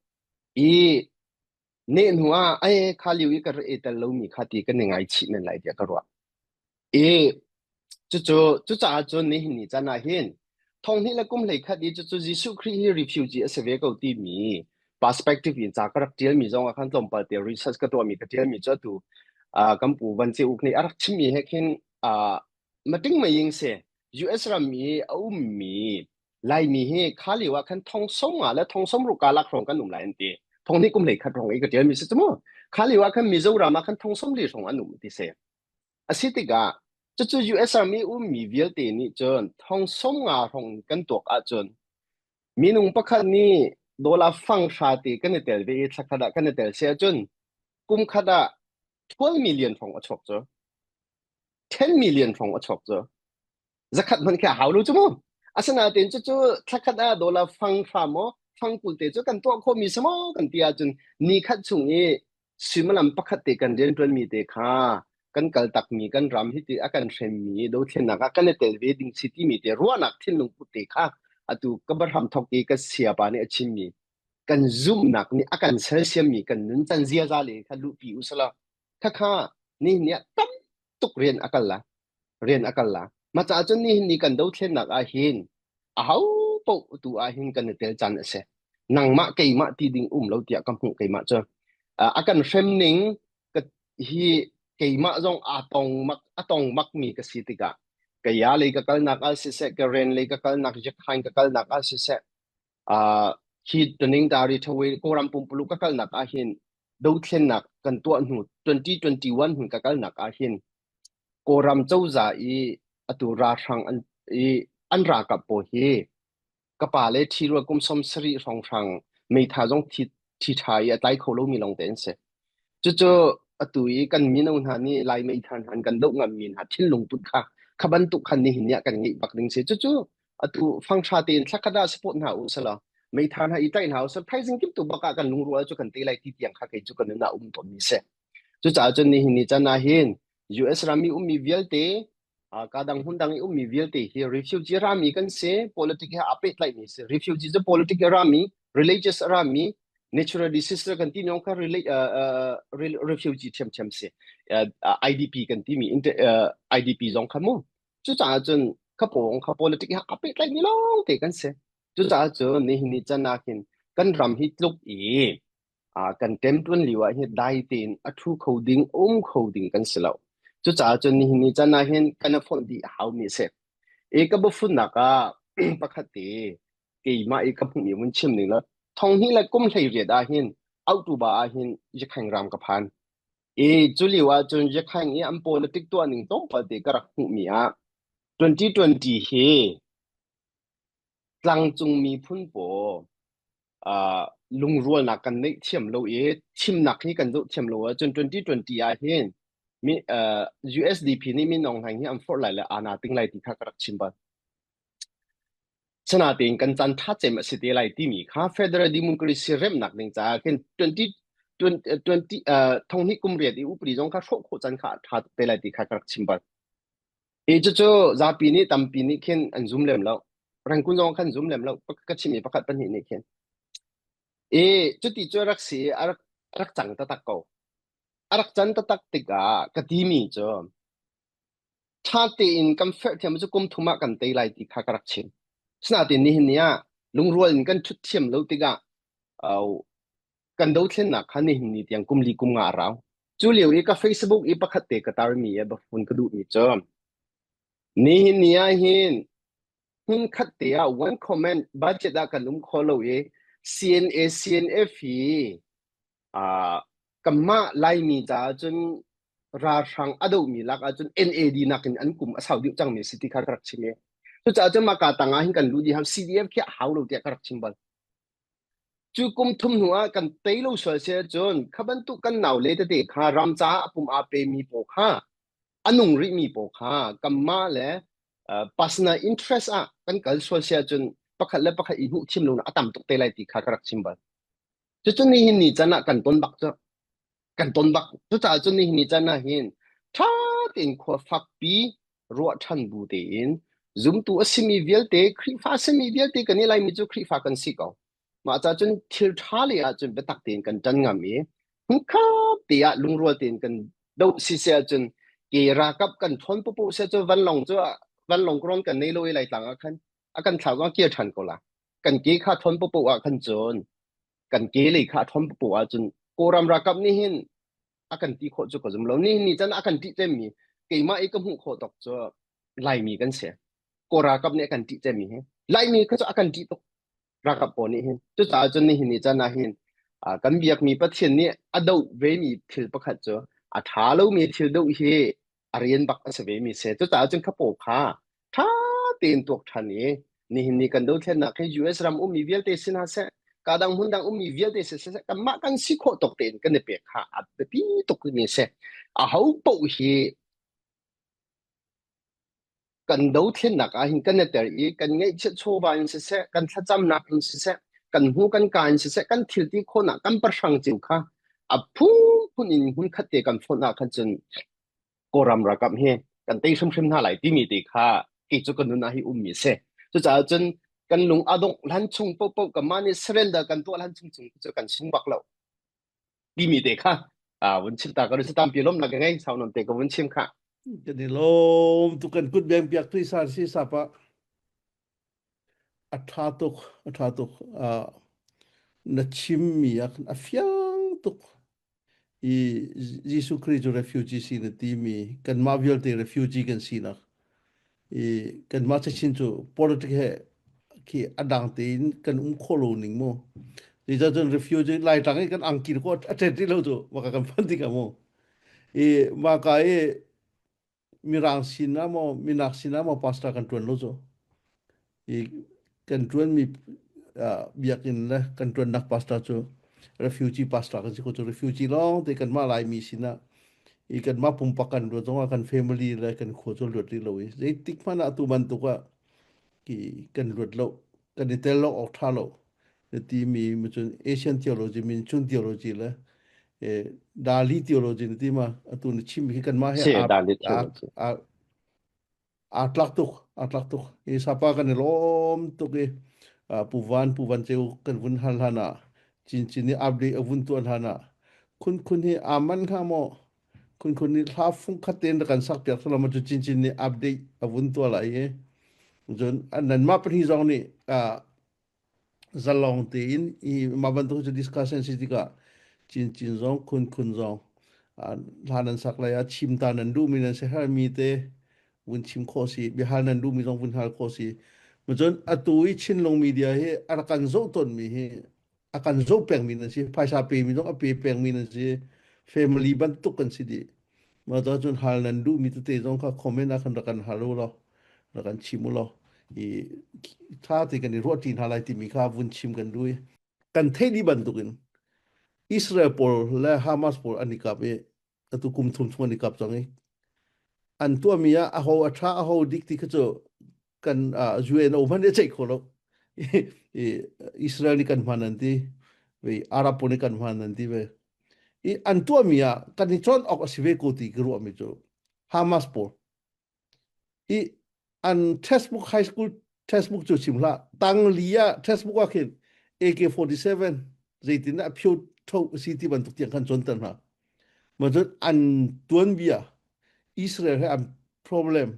i ne hnu ah ai kha liu i ka i tel lomi kha ti kan i ngaichih men lai tiah ka ruah i cucu cucaah cun nihin ni chan ah hin thong hnih le kum hlei khat i cucu Jesuh Khrih hi refugee a si ve ko timi perspective in ca ka rak ṭialmi zong ah khan tlawmpal te research ka tuahmi ka ṭialmi cu atu kan pu Van Ce Uk nih a rak chimmi he khin Mating maying si US ram i a ummi Laimi hi kha lio ah khan thong som nga le thong som ruk lak hrawng kan um lai an ti. Thong hnih kum hlei khat hrawng i ka ṭialmi si cu mu. Kha lio ah khan Mizoram ah khan thong som li hrawng an um ti si. A si tikah cucu US ram i ummi vialte nih cun thong som nga hrawng kan tuak ahcun minung pakhat nih dollar fang hra te kan i tel ve i thla khat ah kan i tel si ahcun kum khat ah 12 million hrawng a chuak cu. 10 million hrawng a chuak cu zakhat hmanh khi a hau lo cu mu asinain cucu thlakhat ah dollar fang hra maw fang kul te cu kan tuah khawhmi si maw kan ti ahcun ni khat chung i suimilam pakhat te kan rianṭuanmi te kha kan kal takmi kan ram hi ti a kan hremmi dothlennak ah kan i tel ve ding si timi te ruahnak thinlung put te kha atu ka bahram thok i ka siapa nih a chimmi kan zumhnak nih a kan sersiammi kan nuncan ziaza le kha luhpi usala khakha nihin ni ah tam tuk rian a kal la rian a kal la ma caah cun nihin ni kan dothlennak ah hin aho paoh tu ah hin kan i tel caan a si nangmah keimah ti ding um lo tiah ka hmuh keimah cu a kan hrem ning ka hi keimah zong aa tong mak a tong mak mi ka si tikah. Kaya lei ka kalnak ah siseh, Karen lei ka kalnak, Yakhain ka kalnak ah siseh, uh, hi taning dari thawe Kawlram pumpuluk ka kalnak ah hin dothlennak kan tuah hnu 2021 hun ka kalnak ah hin Kawlram cozah i atu ralhrang an i an ralkap pawl hi ka pa le ṭhirual kum 70 hrawnghrang meitha zong thi thi ṭha i a tlai kho lomi lawng te an si. Cucu atu i kan mino hna nih Lai meitha hna an kan doh ngammi hna thinlung put kha kha bantuk khan nihin ni ah kan ngeih bak ding si. Cucu atu fangṭha tein thlakhat ah support hna u selaw meitha hna i tlaih hna u selaw thaizing kim tu bak ah kan lungrual cu kan te lai ti tiang kha kei cu ka nun ah um tawnmi si. Cucaah cun nihin ni can ah hin US ram i ummi vialte ka dang hmun dang i ummi vialte hi refugee rami kan si politic he aa pehtlaihmi si refugee cu politic a rami religious a rami natural disaster kan timi kha uh, refugee ṭhiamṭhiam si IDP kan timi IDP zong kha mu cucaah cun kha pawng kha politic he aa pehtlaihmi lawng te kan si cucaah cun nihin ni can ah hin kan ram hi tluk i kan ṭemṭuan lio ah hin dai tein a ṭhu kho ding, um kho ding kan si lo. Cucaah cun nihin ni caan ah hin kan i fonh dih a haumi a si. I ka biafunnak ah pakhat te keimah i ka hmuhmi vun chim ning law thonghnih le kum 18 ah hin October ah hin Yakhaing ram ka phan. I cu lio ah cun Yakhaing i an politic tuah ning tlawmpal te ka rak hmuhmi ah 2020 hi tlangcung miphun pawl uh, lungrualnak kan neih thiam lo i thimnak hi kan zoh thiam lo ahcun 2020 ah hin mi uh, USDP nih Min Aung Hlaing hi an forh lai le ana ting lai ti kha ka rak chim bal. Sinain kan caan tha cem a si te lai timi kha Federal Democracy remnak ding caah khin 20 20 uh, thonghnih kum riat i upadi zong kha hrawh khawh caan kha tha tuk te lai ti kha ka rak chim bal. Hi cucu zapi nih tampi nih khin an zum lem lo. Rangkun zong khan zum lem lo. Ka chimmi pakhat pahnih nih khin. I cuti cu a rak si i a rak, a rak cang taktak ko. A rak can taktak tikah ka timi cu ṭha tein kan ferh thiam cu kum thum ah kan tei lai ti kha ka rak chim. Sinain nihin ni ah lungrual in kan ṭhut thiam lo tikah uh, kan dothlennak kha nihin ni tiang kum li kum nga a rau. Cu lio i ka Facebook i pakhat te ka tarmi i bafun ka duhmi cu nihin ni ah hin hmun khat te ah one comment budget ah kan um kho lo i CNA CNF hi uh, kanmah Laimi caah cun ralhrang a dohmi lak ahcun NAD nakin an kum a sau deuh cangmi si ti kha ka rak chim i cucaah cun mah ka tang ah hin kan luh dih CDF khi a hau lo tiah ka rak chim bal. Cu kum thum hnu ah kan tei lo sual si ahcun kha bantuk kan naule tete kha ram caah a pum aa pemi pawl kha a nung rihmi pawl kha kanmah le uh, personal interest ah kan kal sual si ahcun pakhat le pakhat i hmuh thiam lonak a tam tuk te lai ti kha ka rak chim bal. Cucu nihin ni can ah kan ton bak cu. Kan ton bak. Cucaah cun nihin ni can ah hin ṭha tein khua fakpi ruah ṭhan bu tein zumtu a simi vialte Khrihfa a simi vialte kan i Laimi cu Khrihfa kan si ko. Mah caah cun thil ṭha lei ah cun biatak tein kan ṭan ngam i hmunkhat te ah lungrual tein kan doh si si ahcun ke ralkap kan ṭhawn pupu se cu vanlawng cu vanlawng kron kan nei lo i Laitlang ah khan a kan thlau zong kir ṭhan ko la. Kan ke kha ṭhawn pupu ah khan cun kan ke lei kha a ṭhawn pupu ahcun Kawlram ralkap nih hin a kan ti khawh cu ka zum lo. Ni ni can a kan ṭih cemmi keimah i ka hmuh khawh tawk cu Laimi kan si. Kawl ralkap nih a kan ṭih cemmi hi. Laimi kha cu a kan ṭih tuk ralkap pawl nih hin. Cucaah cun nihin ni can ah hin kan biakmi Pathian nih a doh vemi thil pakhat cu a ṭha lomi thil doh hi a rian bak a si vemi si. Cucaah cun kha pawl kha ṭha tein tuak ṭhan i nihin ni kan dothlennak hi US ram ummi vialte si hna seh, ka dang hmun dang ummi vialte si seh, kanmah kan si khawh tawk tein kan i pek kha a biapi tuk mi si. Aho paoh hi kan dothlennak ah hin kan i ter i kan ngeihchiat chawva in siseh, kan thlacamnak in siseh, kan hmu kan ka in siseh, kan thil ti khawhnak kan pahrang cio kha a phunphun in hmunkhat te kan fonh ah khan cun Kawlram ralkap hi kan tei hrimhrim hna lai timi te kha kei cu ka nun ah hi ummi a si. Cucaah cun kan lung a dongh hlan chung paohpaoh kanmah nih surrender kan tuah hlan chung chung cu kan sung bak lo timi te kha vun chim ta ka si tampi lawmnak ka ngei sau non te ka vun chim kha. Kan i lawm tu kan kut beng piak tui san si sapa a tha tuk a tha tuk na chimmi ah khan a fiang tuk i Jesuh Khrih cu refugee si na timi kanmah vialte refugee kan sinak. I kanmah cachin cu politic he khi a dang tein kan um khawh lo ning mu. Zeicah cun refugee Laitlang i kan angki ko a ṭet rih lo cu maka kan phanh tikah mu. I maka i Mirang sin ah maw minak sin ah maw pastor kan ṭuan lo cu. I kan ṭuanmi biakinn le kan ṭuannak pastor cu refugee pastor kan si ko cu refugee lawng te kanmah Laimi sinah i kanmah pumpak kan luat zongah kan family le kan khua cu luat rih lo i zeitik hmanh ah tu bantuk ah ki kan luat lo kan i tel lo awk ṭha lo na timi cun Asian theology min chun theology le Dali theology na ti ma atu na chim hi kanmah he Si, Dali theology. Aa tlak tuk, aa tlak tuk. Hi sapa kan i lawm tuk i Pu Van, Pu Van Ceu kan vun hal hlan ah Cincin nih update a vun tuan hlan ah Khun Khun hi aa man hnga maw? Khun Khun nih hla fung khat tein rak kan sak piak salam cu Cincin nih update a vun tuah lai i cun nanmah pahnih zong nih zalong tein i mah bantuk cu discussion si tikah Cincin zong Khunkhun zong hla nan sak lai ah chim ta nan duhmi nan siaherhmi te vun chim khawh si biahal nan duhmi zong vun hal khawh si cun atu i Chinlung media hi a rak kan zoh tawnmi hi a kan zoh pengmi nan si phaisa pemi zong a pe pengmi nan si family bantuk kan si dih Mah ta cun hal nan duhmi tete zong kha comment ah khan rak kan hal u law rak kan chim u law i ṭha te kan i ruahṭi hna lai timi kha vun chim kan duh i kan theih dih bantukin Israel pawl le Hamas pawl an i kap i atu kum thum chung an i kap cang i an tuahmi ah aho a ṭha aho dik ti kha cu kan UNO hmanh nih a ceih kho lo i Israel nih kan hman an ti ve Arab pawl nih kan hman an ti ve i an tuahmi ah kan i cawn awk a si ve ko ti ka ruahmi cu Hamas pawl i an textbook high school textbook cu chim hlah tang li ah textbook ah khin AK47 zeitin dah phyo tho si ti bantuk tiang khan cawnter hna ma cun an tuanbia Israel he an problem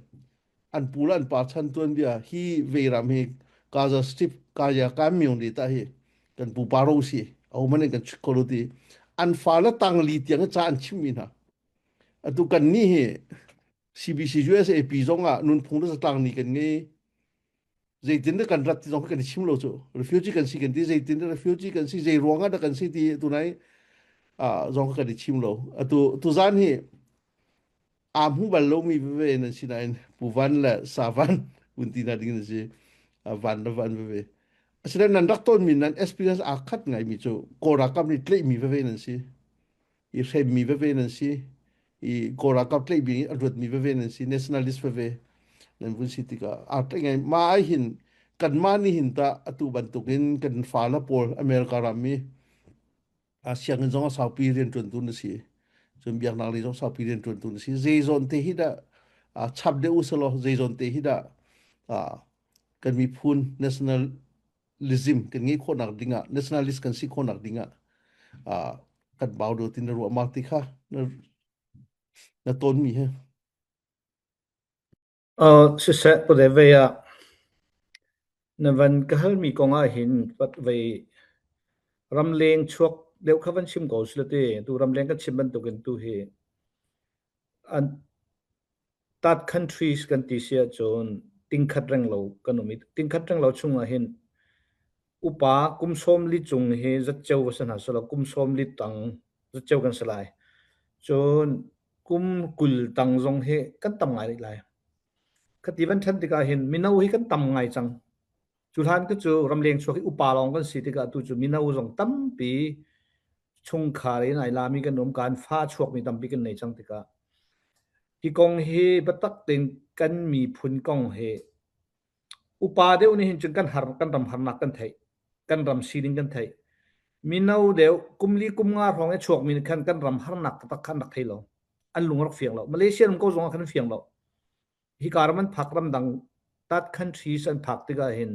an pu le an pa chan tuanbia hi veiram hi Gaza Strip Gaza kan myong de ta hi kan pu pa ro si au man in kan chik ko lo ti an fa le tang li tiang ca an chim mi hna atu kan ni hi CBC USAP zong ah nunphung le zatlang ni kan ngei zeitin dah kan rat ti zong kan i chim lo cu refugee kan si kan ti zeitin dah refugee kan si zei ruang ah dah kan si ti tunai ah zong kan i chim lo atu tuzan hi aa hmu bal lomi veve nan si nain pu van le sa van vun ti na ding na si van le van veve asinain nan rak tawnmi nan experience aa khat ngaimi cu Kawl ralkap nih tlaihmi veve nan si i hremmi veve nan si i Kawl ralkap tlaihmi a luatmi veve nan si nationalist veve nan vun si tikah aa tlaih ngai ma ai hin kanmah nih hin tah atu bantukin kan fale pawl America ram i a sianginn zong a saupi rianṭuantu na si cun biaknak lei zong saupi rianṭuantu na si zeizawn te hi dah chap deuh usalaw zeizawn te hi dah kan miphun nationalism kan ngeih khawhnak dingah nationalist kan si khawhnak dingah kan bau do tin na ruah mak ti kha na tawnmi he Siseh pute vei ah na van ka halmi kong ahhin pat vei ramleng chuak deuh kha van chim ko sila ti. Tu ramleng kan chim bantukin tu hi an third countries kan ti si ahcun tingkhat renglo kan um i tingkhat renglo chungah hin upa kum 40 cung hi zatceo va si hna selaw kum 40 tang zatceo kan si lai. Cun kum 20 tang zong hi kan tam ngai rih lai. Khati van ṭhen tikah hin mino hi kan tam ngai cang. Cu hlan ka cu ramleng chuak hi upa lawng kan si tikah tu cu mino zong tampi chungkhar in ai lami kan um kan fa chuakmi tampi kan nei cang tikah hi kong hi biatak tein kan miphun kong hi Upa deuh nih hin cun kan har kan ram harnak kan theih. Kan ram sining kan theih. Mino deuh kum li kum nga hrawng i chuakmi nih khan kan ram harnak taktak kha an rak thei lo. An lung a rak fiang lo. Malaysia ram ko zong ah khan an fiang lo. Hika ram an phak ramdang third countries an phak tikah hin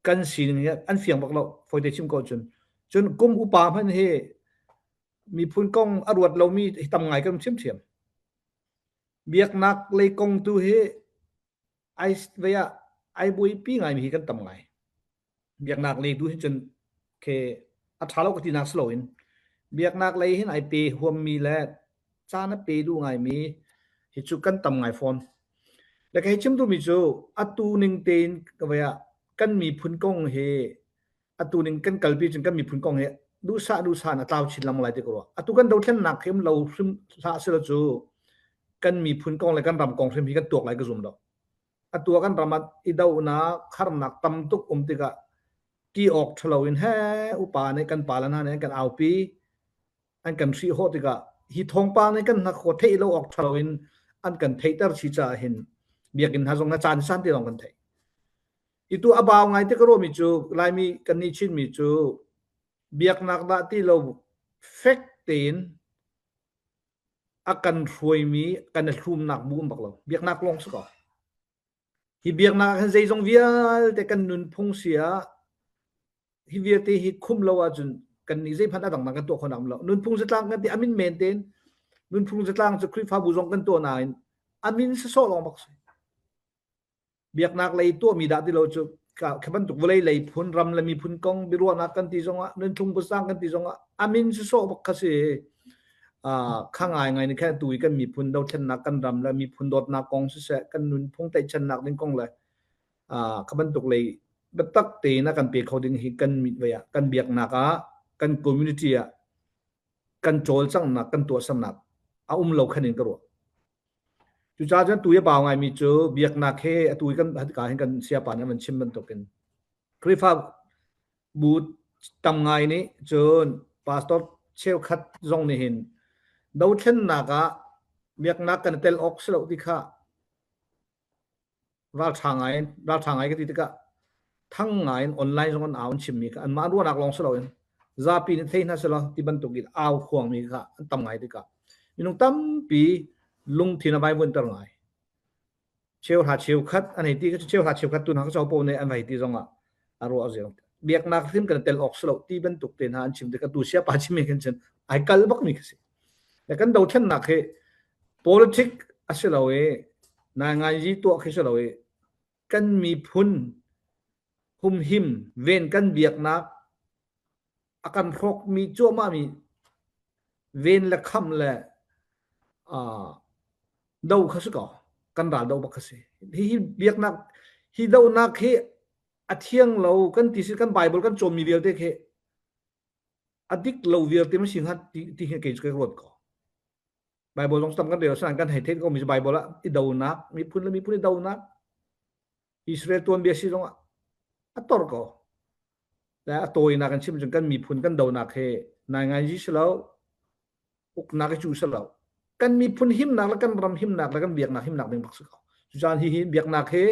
kan sining hi an fiang bak lo. Fawite chim ko cun. Cun kum upa hmanh hi miphun kong a ruat lomi hi tam ngai kan um ṭhiamṭhiam. Biaknak lei kong tu hi ai vei ah ai buaipi ngaimi hi kan tam ngai. Biaknak lei tu hin cun ke a ṭha lo ka tinak si loin biaknak lei hin ai pe huammi le caan a pe duh ngaimi hi cu kan tam ngai fawn. Le ka hei chim duhmi cu atu ning tein ka vei ah kan miphun kong hi atu ning kan kalpi cun kan miphun kong hi duhsah duhsah in a tlau chin lengmang lai ti ka ruah. Atu kan dothlennak hi um lo hrim hlah selaw cu kan miphun kong le kan ram kong hrim hi kan tuak lai ka zum lo. Atu ah kan ram ah i dohnak, harnak tam tuk um tikah ti awk ṭhalo in he upa nih kan pale hna nih an kan aupi an kan hrihhawh tikah hi thawngpang nih kan hnakhaw theih lo awk ṭhalo in an kan theihter chi caah hin biakinn hna zong na caan san ti lawng kan theih. Itu a bau ngai te ka ruahmi cu Laimi kan nih Chinmi cu biaknak dah ti lo fek tein a kan hruaimi kan i hlumnak bu um bak lo. Biaknak lawng si ko. Hi biaknak ah hin zeizong vialte kan nunphung si ah hi vialte hi khum lo ahcun kan nih zeihmanh a dangdang kan tuah khawh nak um lo. Nunphung zatlang kan ti a min men tein nunphung zatlang cu Khrihfabu zong kan tuah nain a min sawsawh lawng bak si. Biaknak lei tuahmi dah ti lo cu kha bantuk vawlei lei phun ram le miphun kong biaruahnak kan ti zongah nunphung busang kan ti zongah a min sawsawh bak kha si. Kha ngaingai nih khan atu i kan miphun dothlennak kan ram le miphun dawtnak kong siseh kan nunphung tlaihchannak ding kong le kha bantuk lei biatak tein a kan pe kho ding hi kan mit vei ah kan biaknak ah kan community ah kan cawlcanghnak kan tuahsernak a um lo khan in ka ruah. Cucaah cun tu i a bau ngaimi cu biaknak he atu i kan ka hin kan siapa nih an van chim bantukin Khrihfa bu tam ngai nih cun pastor cheukhat zong nih hin dothlennak ah biaknak kan i tel awk si lo ti kha ralṭha ngai in ralṭha ngai ka ti tikah thang ngai in online zong an au an chimmi kha anmah ruahnak lawng si loin zapi nih thei hna selaw ti bantuk in au khuangmi kha an tam ngai tikah minung tampi lungthin a vaivuanter ngai. Cheuhra cheukhat an hei ti kha cheuhra cheukhat tu hna kha copo nih an va hei ti zongah a ruah zio. Biaknak hrim kan tel awk si lo ti bantuk te hna an chim tikah tu siapa chimmi khin cun ai kal bakmi khi si. Le kan dothlennak hi politic a si lo i nainganzi tuah khi si lo i kan miphun humhim ven kan biaknak a kan hrawkmi cuahmahmi ven le khamh le uh, do kha si ko kan ral do bak kha si hi biaknak hi donak hi a thiang lo kan ti si kan bible kan cawmmi vialte khi a dik lo vialte ma si hnga ti ti hi kei cu ka ruat ko bible zong tam kan rel san kan hei theih ko mi bible ah i donak miphun le miphun i donak Israel tuanbia si zong ah a tor ko le a tawinak in chim cun kan miphun kan donak he nai ngai ji si lo uknak i cu si lo kan miphun himnak le kan ram himnak le kan biaknak himnak ding bak si ko cucaan hi hi biaknak hi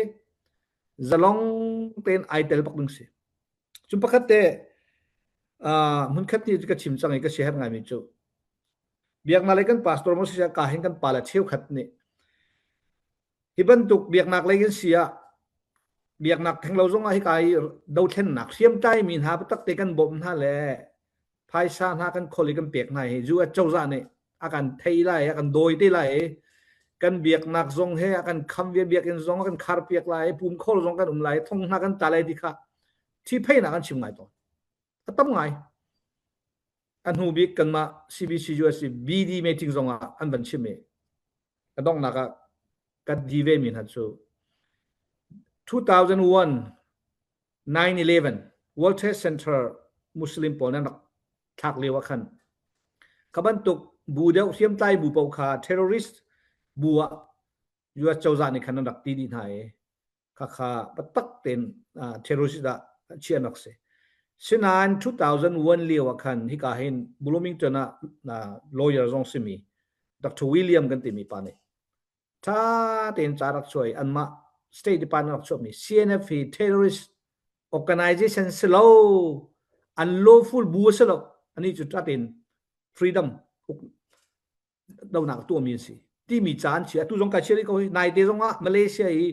zalong tein ai tel bak ding si cun pakhat te hmunkhat ni ka chim cang i ka siaherh ngaimi cu biaknak lei kan pastor mo si ka hin kan pa le cheukhat nih Hi bantuk biaknak lei in si ah biaknak theng lo zongah hika i dothlennak hriamtlai mi hna biatak te kan bawmh hna le phaisa hna kan khol i kan pek hna hi US cozah nih a kan thei lai a kan dawi te lai i kan biaknak zong he a kan kham ve biakinn zong a kan khar piak lai pum khol zong kan um lai thong hna kan tla lai ti kha ṭhipheihnak an chim ngai tawn a tam ngai a hnu bik kanmah CBC US BD meeting zong ah an van chim i a donghnak ah kan di ve mi hna cu 2001 9/11 World Trade Center Muslim pawl nan rak thlak lio ah khan kha bantuk bu deuh hriamtlai bu paoh kha terrorist bu ah US cozah nih khan an rak ti dih hna i khakha biatak tein terrorist ah chiah an rak si. Sinain 2001 lio ah khan hika hin Bloomington ah lawyer zong simi Dr. William kan timi pa nih ṭha tein ca rak chuah i anmah State Department rak chuahmi CNF hi terrorist organization si lo unlawful bu a si lo ani cu ṭha tein freedom donak tuahmi an si timi ca an chia atu zong kai chia rih ko hi naite zong ah Malaysia i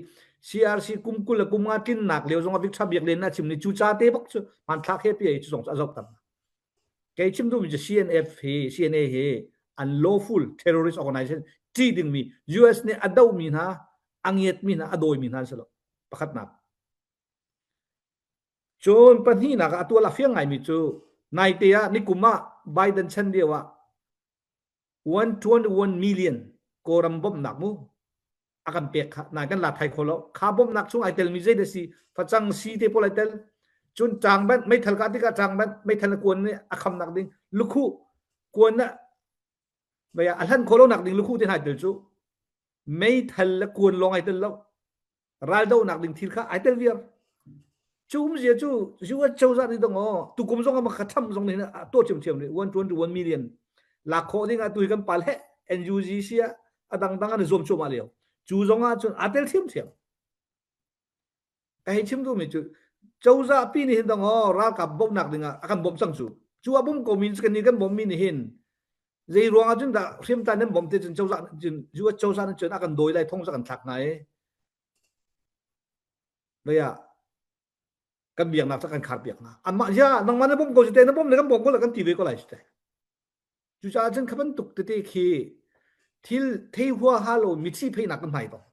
CRC kum 20 le kum nga tlinnak lio zong ah Victor Biak Len a chim ni cu ca te bak cu hmanthlak he pi cu zong cu a zoh tam kei chim duhmi cu CNF hi CNA hi unlawful terrorist organization ṭih dingmi US nih a dohmi hna a ngiatmi hna a dawimi hna an si lo pakhatnak Cun pahnihnak ah a tual a fiang ngaimi cu naite ah nikum ah Biden chan lio ah 121 million Kawlram bawmhnak mu. a kan pek kha nain kan la thai kho lo. Kha bawmhnak chung ai telmi zei dah si? Facang si te pawl ai tel. Cun ṭaangbenh meithal kah tikah ṭaangbenh meithal na kuan nih a khamnak ding lukhuh kuan na a hlan khawh lonak ding lukhuh te hna ai tel cu. Meithal le kuan lawng ai tel lo. Raldohnak ding thil kha ai tel viar. Cu umzia cu US cozah nih dong aw tukum zong ah kha tham zong nih a tuah ṭhiamṭhiam rih 121 million lak khawh ding ah tu hi kan pal he NUGC ah a dangdang an i zuam cuahmah lio. Cu zong ah cun aa tel ṭhiamṭhiam. Ka hei chim duhmi cu cozah pi nih hin dong aw ralkap bawmhnak ding ah a kan bawmh cang cu. Cu a bawm ko mi kan nih kan bawmhmi nih hin zei ruang ah cun dah hriamtlai nan bawmh te cun cozah cun US cozah nih cun a kan dawi lai thong za kan thlak hna i vei ah kan biaknak cu kan khar piak hna anmah ya nangmah na bawmh ko si te na bawmh le kan bawmh ko le kan ti ve ko lai si te cucaah cun kha bantuk tete khi thil thei hua ha lo mithi pheinak kan hmai tong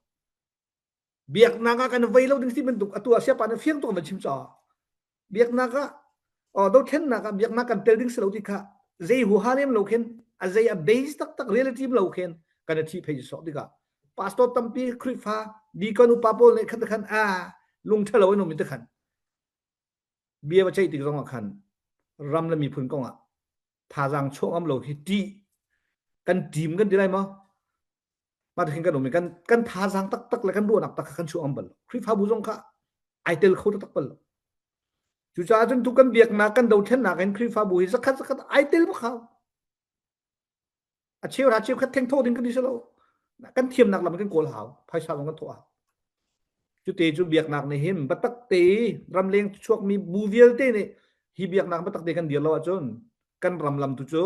biaknak ah kan vei lo ding si bantuk atu ah siapa na fiang tuk van chim caah biaknak ah oh dothlennak ah biaknak kan tel ding si lo ti kha zei huha lem lo khin a zei a base taktak reality lo khin kan i thi phei sok tikah pastor tampi Khrihfa deacon upa pawl nih khan khan a lung ṭhalo in um te khan bia va ceih tik zong ah khan ram le miphun kong ah thazaang chuah ngam lo hi ṭih kan team kan ti lai maw mah khin kan um i kan kan thazaang taktak le kan ruahnak tak kha kan chuah ngam bal lo Khrihfabu zong kha ai tel kho taktak bal lo cucaah cun tu kan biaknak kan dothlennak in Khrihfabu hi zakhat zakhat ai tel bak hau a cheu ra cheu khat theng tho ding kan ti lo kan thiamnak lam kan kawl hau phaisa zong kan thawh hau cute cu biaknak nih hin biatak te ramleng chuakmi bu vialte nih hi biaknak biatak te kan dir lo ahcun kan ram lam tu cu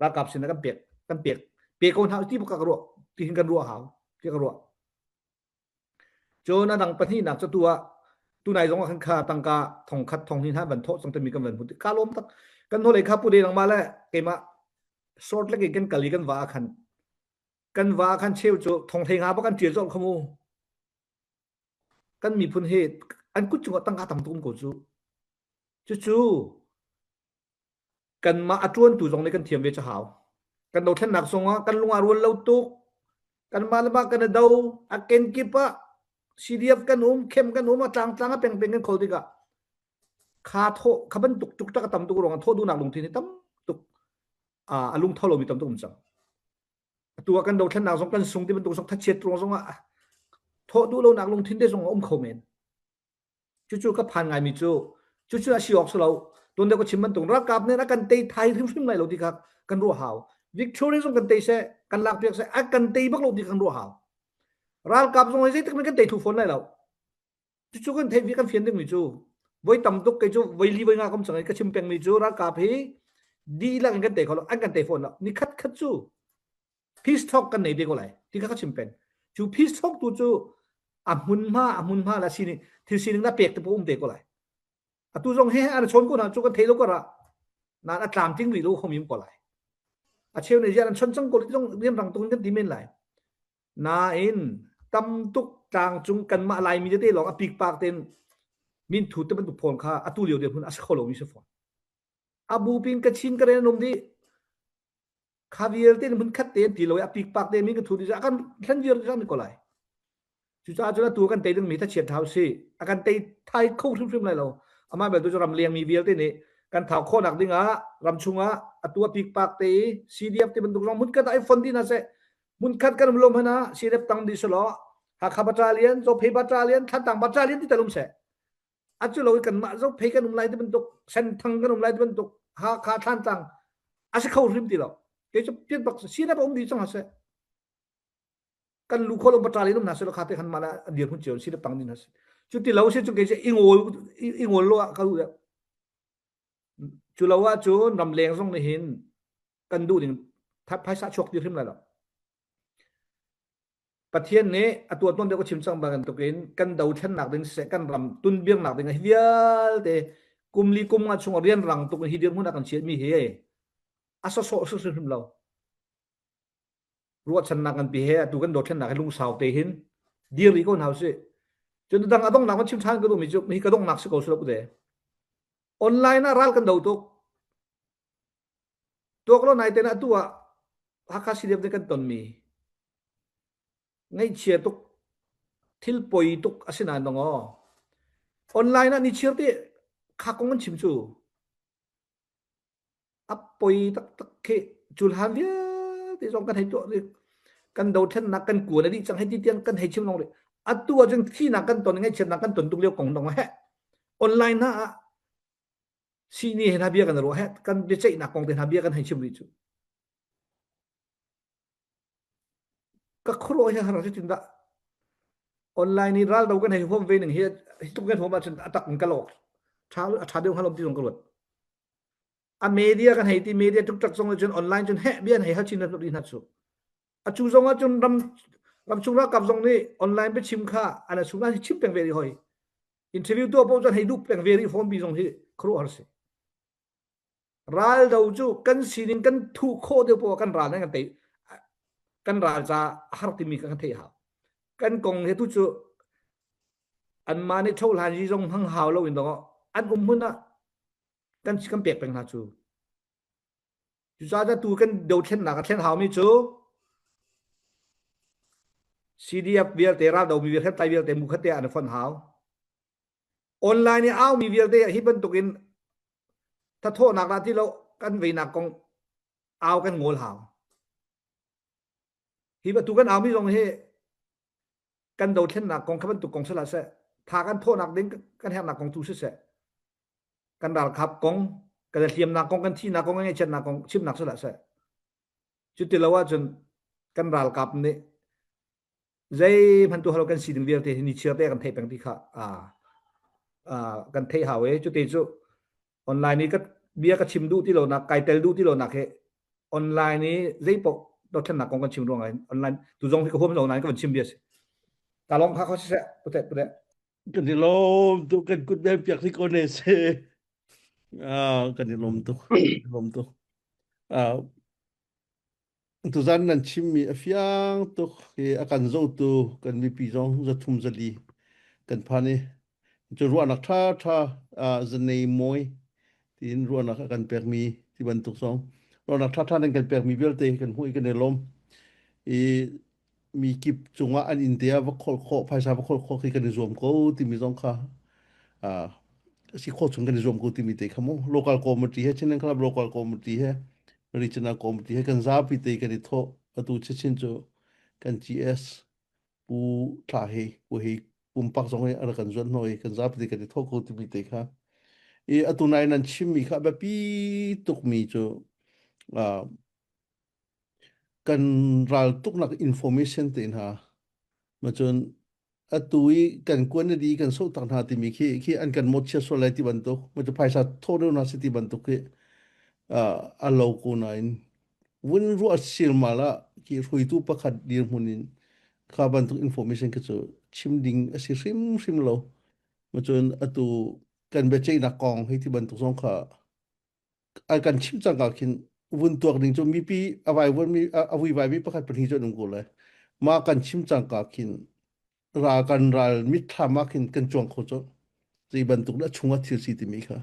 ralkap sin ah kan pek kan pek pe ko hna ti bak ka ruah ti hin kan ruah hau ti ka ruah cun a dang pahnihnak cu tu ah tunai zong ah khan kha tangka thong khat thong hnih hna van thawh cang timi kan van hmu ka lawm tak kan hnulei kha pu de nangmah le keimah short lek in kan kal i kan va ah khan kan va ah khan cheu cu thong hlei nga bak an ṭial colh kha mu kan miphun hi an kut cungah tangka tam tuk um ko cu cucu kanmah a ṭuantu zong nih kan thiam ve cu hau. Kan dothlennak zongah kan lung aa rual lo tuk. Kanmah le mah kan i do. A kenkip ah CDF kan um, khem kan um, a tlangtlang a pengpeng kan khol tikah kha thawh kha bantuk tuk tak a tam tuk ruangah thawh duhnak lungthin hi tam tuk a lung tho lomi tam tuk um cang. Atu ah kan dothlennak zong kan sung ti bantuk zong thachiat ruang zongah thawh duh lonak lungthin te zong a um kho men. Cucu ka phan ngaimi cu cucu a si awk si lo. Tuan deuh ka chim bantuk ralkap nih a kan tei thai hrimhrim lai lo ti kha kan ruah hau. Victory zong kan tei seh, kan lak piak seh, a kan tei bak lo ti kan ruah hau. Ralkap zong hi zeitik kan tei thu fawn lai lo. Cucu kan theih kan fian dingmi cu voi tam tuk kei cu voi li voi nga kom cang i ka chim pengmi cu ralkap hi dihlak in kan tei kho lo, an kan tei fawn lo. Ni khat khat cu peace talk kan nei te ko lai ti kha ka chim peng cu peace talk tu cu a hmunhma a hmunhma la sining thil sining na pek te po um te ko lai atu zong he an chon ko na chu kan thei lo ko ra na a tlam ting ri lo khom im ko lai a cheu ne zian an chon chang ko zong riam rang tung kan ti men lai nain tam tuk tlang cung kanmah laimi te lawng a pik pak ten min thu te bantuk phone kha atu lio de hun a si kho lo mi si fawn abu pin ka chin ka ren um di Kha vialte in hmunkhat te an ti lo i a pikpak te mi kan thu ti a kan thlen viar ti ko lai. Cucaah cun atu kan tei dingmi thachiat hau si. A kan tei thai kho hrimhrim lai lo. Amah belte cu ramleng mi vialte nih kan thau khawhnak ding ah ram chungah atu a pikpak te i CDF ti bantuk zong hmunkhat ah i fon dih hna seh. Hmunkhat kan um lo hmanh ah CDF tang dih selaw Hakha Battalion, Zophei Battalion, Thlantlang Battalion ti tal um seh. Atu lo i kanmah Zophei kan um lai ti bantuk, Senthang kan um lai ti bantuk, Hakha Thlantlang a si kho hrim ti lo. Kei cu pian bak sinap a um dih cang hna seh. Kan lu kho lo baṭal in um hna seh kha te khan mah a dir hun cio sinap tang din hna seh. Cu ti lo si cu kei cu i ngol i ngol lo ah ka duh deuh. Cu lo ah cun ramleng zong nih hin kan duh ding phaisa chuak ti hrim lai lo. Pathian nih a tuah tawn deuh ka chim cang bantukin kan dothlennak ding siseh kan ram tunbirnak ding hi vialte kum li kum nga chung rianrang tuk in hi dirhmun a kan chiatmi hi a sawsawh hrimhrim lo. Ruahchannak nganpi he atu kan dothlennak hi lungsau te hin dir rih ko hna usih. Cun dang a donghnak kan chim ṭhan ka duhmi cu hi ka donghnak si ko si lo pute. Online ah ral kan do tuk. Tuak lo nai te atu ah Hakha CDF nih kan tonmi ngaihchia tuk. Thil poi tuk a si nain dong aw. Online ah ni chir ti kha kong an chim cu. A poi taktak khi culhan vialte zong kan hei tuah rih. Kan dothlennak kan kuan a dih cang hei ti tiang kan hei chim long rih. Atu ahcun thihnak kan ton ngaihchiatnak kan ton tuk lio kong dong he. Online hna ah sihni he hna bia kan ruah he kan biaceihnak kong te hna bia kan hei chim rih cu. Ka khuaruah hi har cutin dah online i raldo kan hei huam ve ning hi hi tluk kan huam ahcun a tak in ka lawk ṭha a ṭha deuh hnga lo ti zong ka ruat. A media kan hei ti media tuk zong cun online cun heh bia an hei hal chin rih hna cu. A cu zong ah cun ram ramchung ralkap zong nih online biachim kha an chung an chim peng ve rih hoi. Interview tuah paoh cun hei duh peng ve rih fawn bi zong hi khuaruahhar si. Raldo cu kan sining kan thuh khawh deuh poah kan ral nan kan tei kan ral ca a har timi kha kan theih hau. Kan kong he tu cu anmah nih ṭhohlan yi zong hmang hau lo in dong an um hmun ah kan kan pek peng hna cu. Cucaah tu kan dothlennak a thlen haumi cu CDF vialte raldo mi vialte tlai vialte mu khat te ah an fonh hau. Online i aumi vialte hi bantukin thathawhnak dah ti lo kan veinak kong au kan ngawl hau. Hi batu kan aumi zong hi kan dothlennak kong kha bantuk kong sila seh tha kan thawhnak ding kan herhnak kong tu siseh kan ralkap kong kan hliamnak kong kan thihnak kong kan ngaihchiatnak kong chimnak sila seh cuti lo ahcun kan ralkap nih zeihmanh tu halo kan sining vialte hi nichiar te kan theih peng ti kha kan theih hau e cute cu online i ka bia ka chim duh ti lo nak kai tel duh ti lo nak he online i zeipaoh dothlennak kong kan chim ruang ah online tu zong hi ka huam lo nain ka van chim bia si ta long kha kho siseh pute pute Kan i lawm tuk kan kut beng piak si ko ne se. Ah, kan i lawm tuk. Kan i lawm tuk. Ah, Tuzan nan chimmi a fiang tuk i a kan zotu kan mipi zong 300 400 kan phan i cu ruahnak ṭhaṭha ah zanei mawi tiin ruahnak a kan pekmi ti bantuk zong ruahnak ṭhaṭha nan kan pekmi vialte kan hmuh i kan i lawm i mi kip cungah an inn te ah va kholh khawh phaisa va kholh khawh khi kan i zuam ko timi zong kha ah si khawh chung kan i zuam ko timi te kha mu local committee he Chinland Club local committee he regional committee he kan zapi te kan i thawh atu chichin cu kan GS pu thla he pu he pumpak zong hi a rak kan zuan hnawi kan zapi te kan i thawh ko timi te kha i atu nai nan chimmi kha biapi tukmi cu ah Kan raltuknak information te hna macun atu i kan kuan na di kan soh tak hna timi khi khi an kan mawtchia sual lai ti bantuk macu phaisa thawh deuh hna si ti bantuk khi uh, a lo ko nain vun ruah sirmal ah khi hruaitu pakhat dirhmun in kha bantuk information khi cu chim ding a si hrimhrim lo macun atu kan biaceihnak kong hi ti bantuk zong kha an kan chim cang ka khin vun tuak ding cu mipi a vaivuan mi a vuivai mi pakhat pahnih cu an um ko lai ma kan chim cang ka khin ra kan ral mitthlam ah khin kan cuang kho cu zei bantuk dah chungah thil si timi kha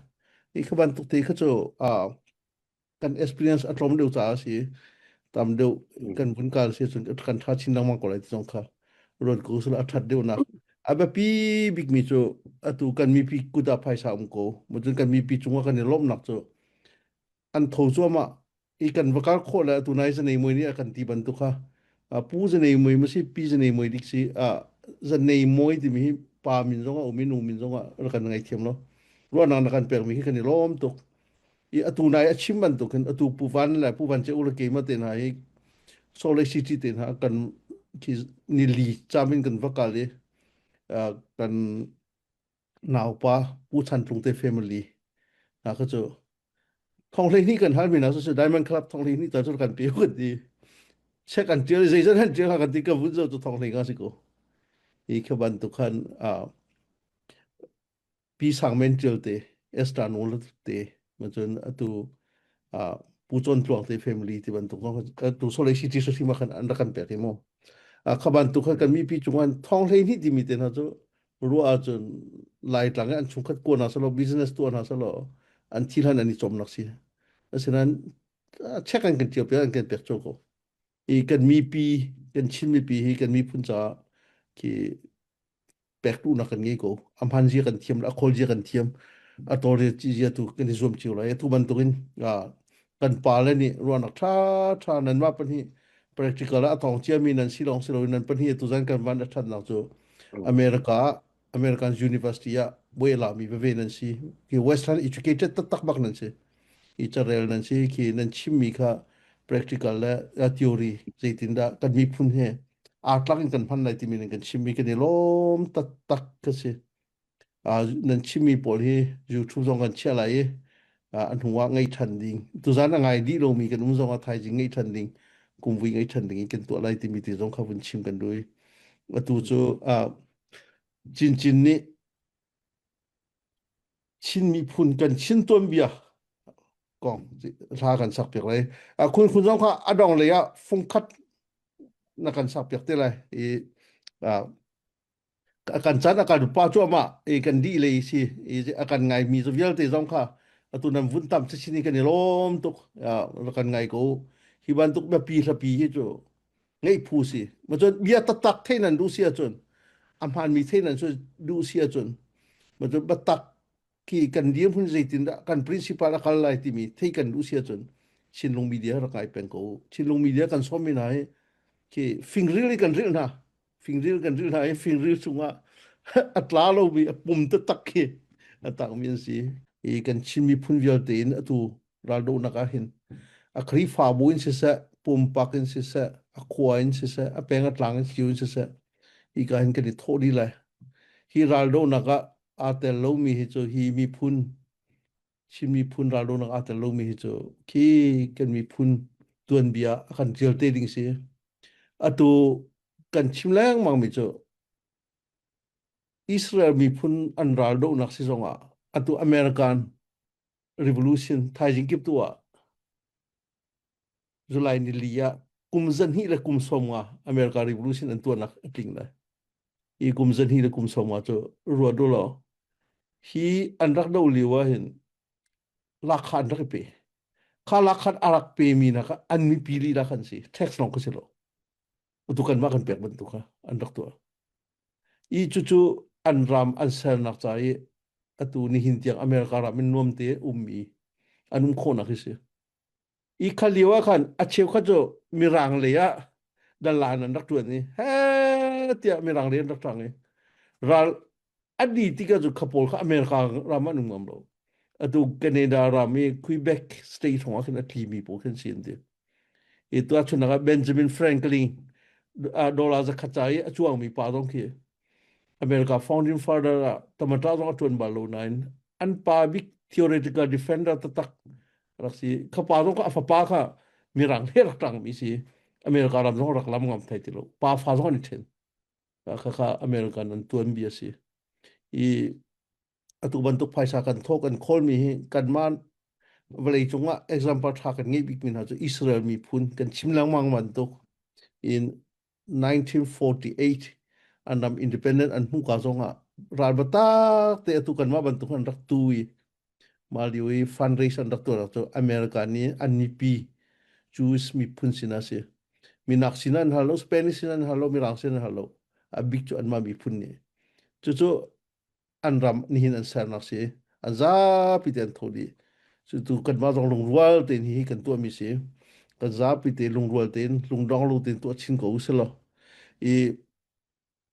hi kha bantuk te kha cu a kan experience a tlawm deuh caah si tam deuh kan vun kal si cun kan tha chin lengmang ko lai ti zong kha ruat ko sila a that deuh nak a biapi bikmi cu atu kan mipi kut ah phaisa um ko cun kan mipi cungah kan i lawmhnak cu an tho cuahmah i kan va kal khawh le atu nai zanei mui nih a kan ti bantuk kha pu zanei mui ma si pi zanei mui dik si a zanei moi timi hi pa min zong a um i nu min zong ah rak kan ngai thiam lo ruahnak na kan pekmi hi kan i lawm tuk i atu nai a chim bantuk hin atu Pu Van le Pu Van Ceu le keimah te hna hi Salt Lake City te hna kan khi nili cam in kan va kal i kan naupa Pu Chan Tlung te family hna kha cu thong hlei hnih kan hal mi hna cu Diamond Club thong hlei hnih ta cu kan pe kan ti check an tial zeizat han tial kan ti ka vun zo cu thong hlei nga si ko i kha bantuk khan Pi Sang Men Ṭial te, Esther Nawl te, cun atu uh, Pu Con Tluang te family ti bantuk zong atu Salt Lake City hrim ah khan an rak kan pek i mu. Uh, kha bantuk khan kan mipi cungah thong hlei hnih timi te hna cu ruah ahcun Laitlang i an chungkhat kuan hna selaw business tuah hna selaw an thil han an i cawmnak si. Asinain check an kan ṭial piak an kan pek cio ko. I kan mipi kan Chin mipi hi kan miphun caah khi. Pek duhnak kan ngei ko. A hman zia kan thiam, a khawl zia kan thiam, a tawlrel zia tu kan i zuam cio lai. Atu bantukin kan pa le nih ruahnak ṭha ṭha nanmah pahnih practical ah a tawng ciami nan si lawng si loin nan pahnih atu zan kan van a ṭhatnak cu America ah American University ah buai a lami veve nan si. Khi Western educated taktak bak nan si. Hi carel nan si khi nan chimmi kha practical le theory zeitindah kan miphun he aa tlak in kan hman lai timi nan kan chimmi kan i lawm taktak ka si. Nan chimmi pawl hi YouTube zong kan chiah lai i a hnu ah ngei ṭhan ding. Tuzan a ngai dih lomi kan um zong ah thaizing ngei ṭhan ding, kumvui ngei ṭhan ding in kan tuah lai timi ti zong kha vun chim kan duh i atu cu Cincin nih Chin miphun kan Chin tuanbia kong hla kan sak piak lai. Khun khun zong kha a dong lei ah fungkhat na kan sak piak te lai. I kan chan a kan pa cuahmah i kan dih lei si i a kan ngai mi vialte zong kha atu nan vun tam chin i kan i lawm tuk kan ngai ko hi bantuk biapi hlapi hi cu ngeih phu si ma cun bia taktak thei nan duh si ahcun a hmaanmi thei nan duh si ahcun ma cun biatak khi kan dirhmun zeitindah kan principal a kal lai timi thei kan duh si ahcun Chinlung media rak ngai peng ko Chinlung media kan sawm mi hna hi khi fingril i kan rilh hna fingril kan rilh hna i fingril chungah a tla lomi a pum taktak khi a takmi an si i kan Chin miphun vialte in atu raldohnak ah hin a Khrihfabu in siseh pumpak in siseh a khua in siseh a peng a tlang in cio in siseh hika hin kan i thawh dih lai hi raldohnak ah aa tel lomi hi cu hi miphun Chin miphun raldohnak aa tel lomi hi cu khi kan miphun tuanbia a kan ṭial te ding si. Atu kan chim lengmang mi cu Israel miphun an raldohnak si zongah atu American Revolution thaizing kip tu ah July ni li ah kum zahnih le kum 50 America Revolution an tuahnak a tling lai. Hi kum zahnih le kum 50 cu ruat u law hi an rak do lio ah hin lakha an rak i pe. Kha lakha a rak pe mi nak ah an mipi lila khan si. Tax lawng ka si lo. Atu kan mah kan pek bantuk kha an rak tuah. I cucu an ram an sernak ca i atu nihin tiang America ram in nuam te ummi an um khawhnak hi si. I kha lio ah khan a cheukhat cu Mirang lei ah dalan an rak ṭuan i he tiah Mirang lei an rak ṭang i ral an ni tikah cu kha pawl kha America ram an um ngam lo. Atu Canada ram i Quebec state hrawng ah khin a tlimi pawl khin si an ti. I tuahchunnak ah Benjamin Franklin dollar zakhat ca i a cuangmi pa zong khi America founding father ah tamata zong a ṭuan bal lo nain an pa bik theoretical defender taktak rak si. Kha pa zong kha a fapa kha mirang he rak ṭangmi si. America ram zong rak lam ngam thai ti lo. Pa fa zong an i ṭhen. Kha kha American an tuanbi a si. I atu bantuk phaisa kan thawk kan khawlmi hi kanmah vawlei cungah example ṭha kan ngeih bikmi hna cu Israel miphun kan chim lengmang bantuk in 1948 an ram independent an hmuh ka zongah ral batak te atu kanmah bantuk an rak tu i mah lio i fundraise an rak tuah cu America nih an mipi Jewish miphun sinah si minak sinah an hal lo Spanish sinah an hal lo mirang sinah an hal lo a bik cu anmah miphun nih cucu an ram nihin an sernak si an zapi te an tho dih cutu kanmah zong lungrual tein hi kan tuahmi si kan zapi te lungrual tein lungdong lo tein tuah chin ko usih law i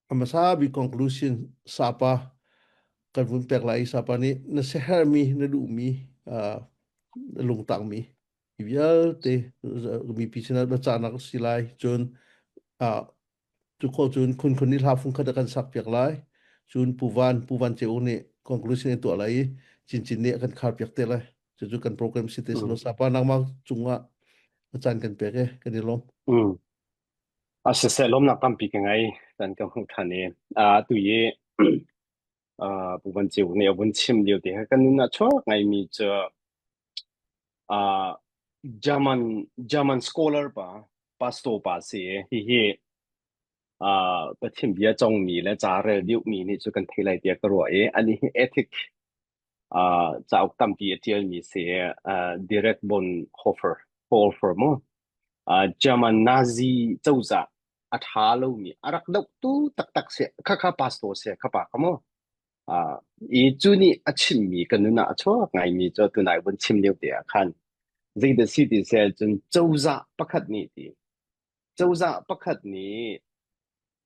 a hmasa bik conclusion sapa kan vun pek lai i sapa nih na siaherhmi na duhmi na lungtakmi hi vialte mipi sinah biacahnak a si lai cun Cu khawh cun khunkhun nih hla fungkhat a kan sakpiak lai. Cun Pu Van, Pu Van Ceu nih conclusion a tuah lai i Cincin nih a kan kharpiak te lai. Cucu kan program si te silo sapa nangmah cungah a caan kan pek e kan i lawm. Mm. A siseh lawmnak tampi ka ngei kan ka hmuh ṭhan i uh, tu i uh, Pu Van Ceu nih a vun chim lio te kha kan nun ah chuak ngaimi cu uh, German German scholar pa pastor pa si i hihi uh, Pathian bia congmi le ca rel deuhmi nih cu kan thei lai tiah ka ruah i ani hi ethic uh, cauk tampi a ṭialmi si uh, Direct Bonhoeffer Bonhoeffer mu uh, German Nazi cozah. a ṭha lomi a rak dohtu taktak si khakha pastor si kha pa kha mu. Uh, i cu nih a chimmi ka nun ah a chuak ngaimi cu tunai vun chim lio te ah khan zeidah si ti sel cun cozah pakhat nih ti cozah pakhat nih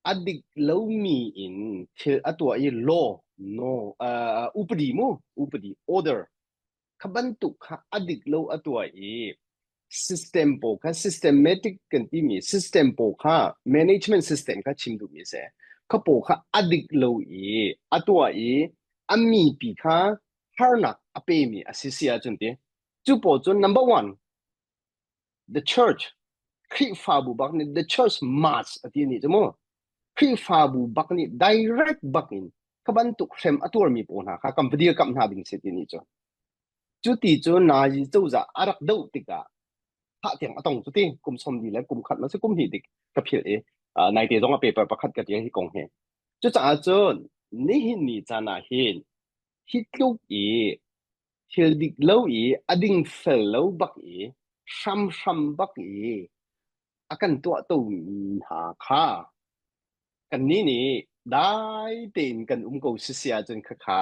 a dik lomi in thil a tuah i law no uh, upadi mu upadi order kha bantuk kha a dik lo a tuah i system pawl kha systematic kan timi system pawl kha management system kha chim duhmi si. Kha pawl kha a dik lo i a tuah i a mipi kha harnak a pemi a si si ahcun ti cu pawl cu number one the church Khrihfabu bak nih the church must a ti nih cu mu Khrihfabu bak nih direct bak in kha bantuk hrem a tuarmi pawl hna kha kan va dirkamh hna ding si ti nih cu cu ti cu Nazi cozah a rak doh tikah thah tiang a tong cu ti kum som li le kum khat ma si kum hnih dik ka philh i naite zong a paper pakhat ka tial hi kong hi cucaah cun nihin ni caan ah hin hi tluk i Thil dik lo i a dingfel lo bak i hramhram bak i a kan tuahtomi hna kha kannih nih dai tein kan um ko sisi ahcun khakha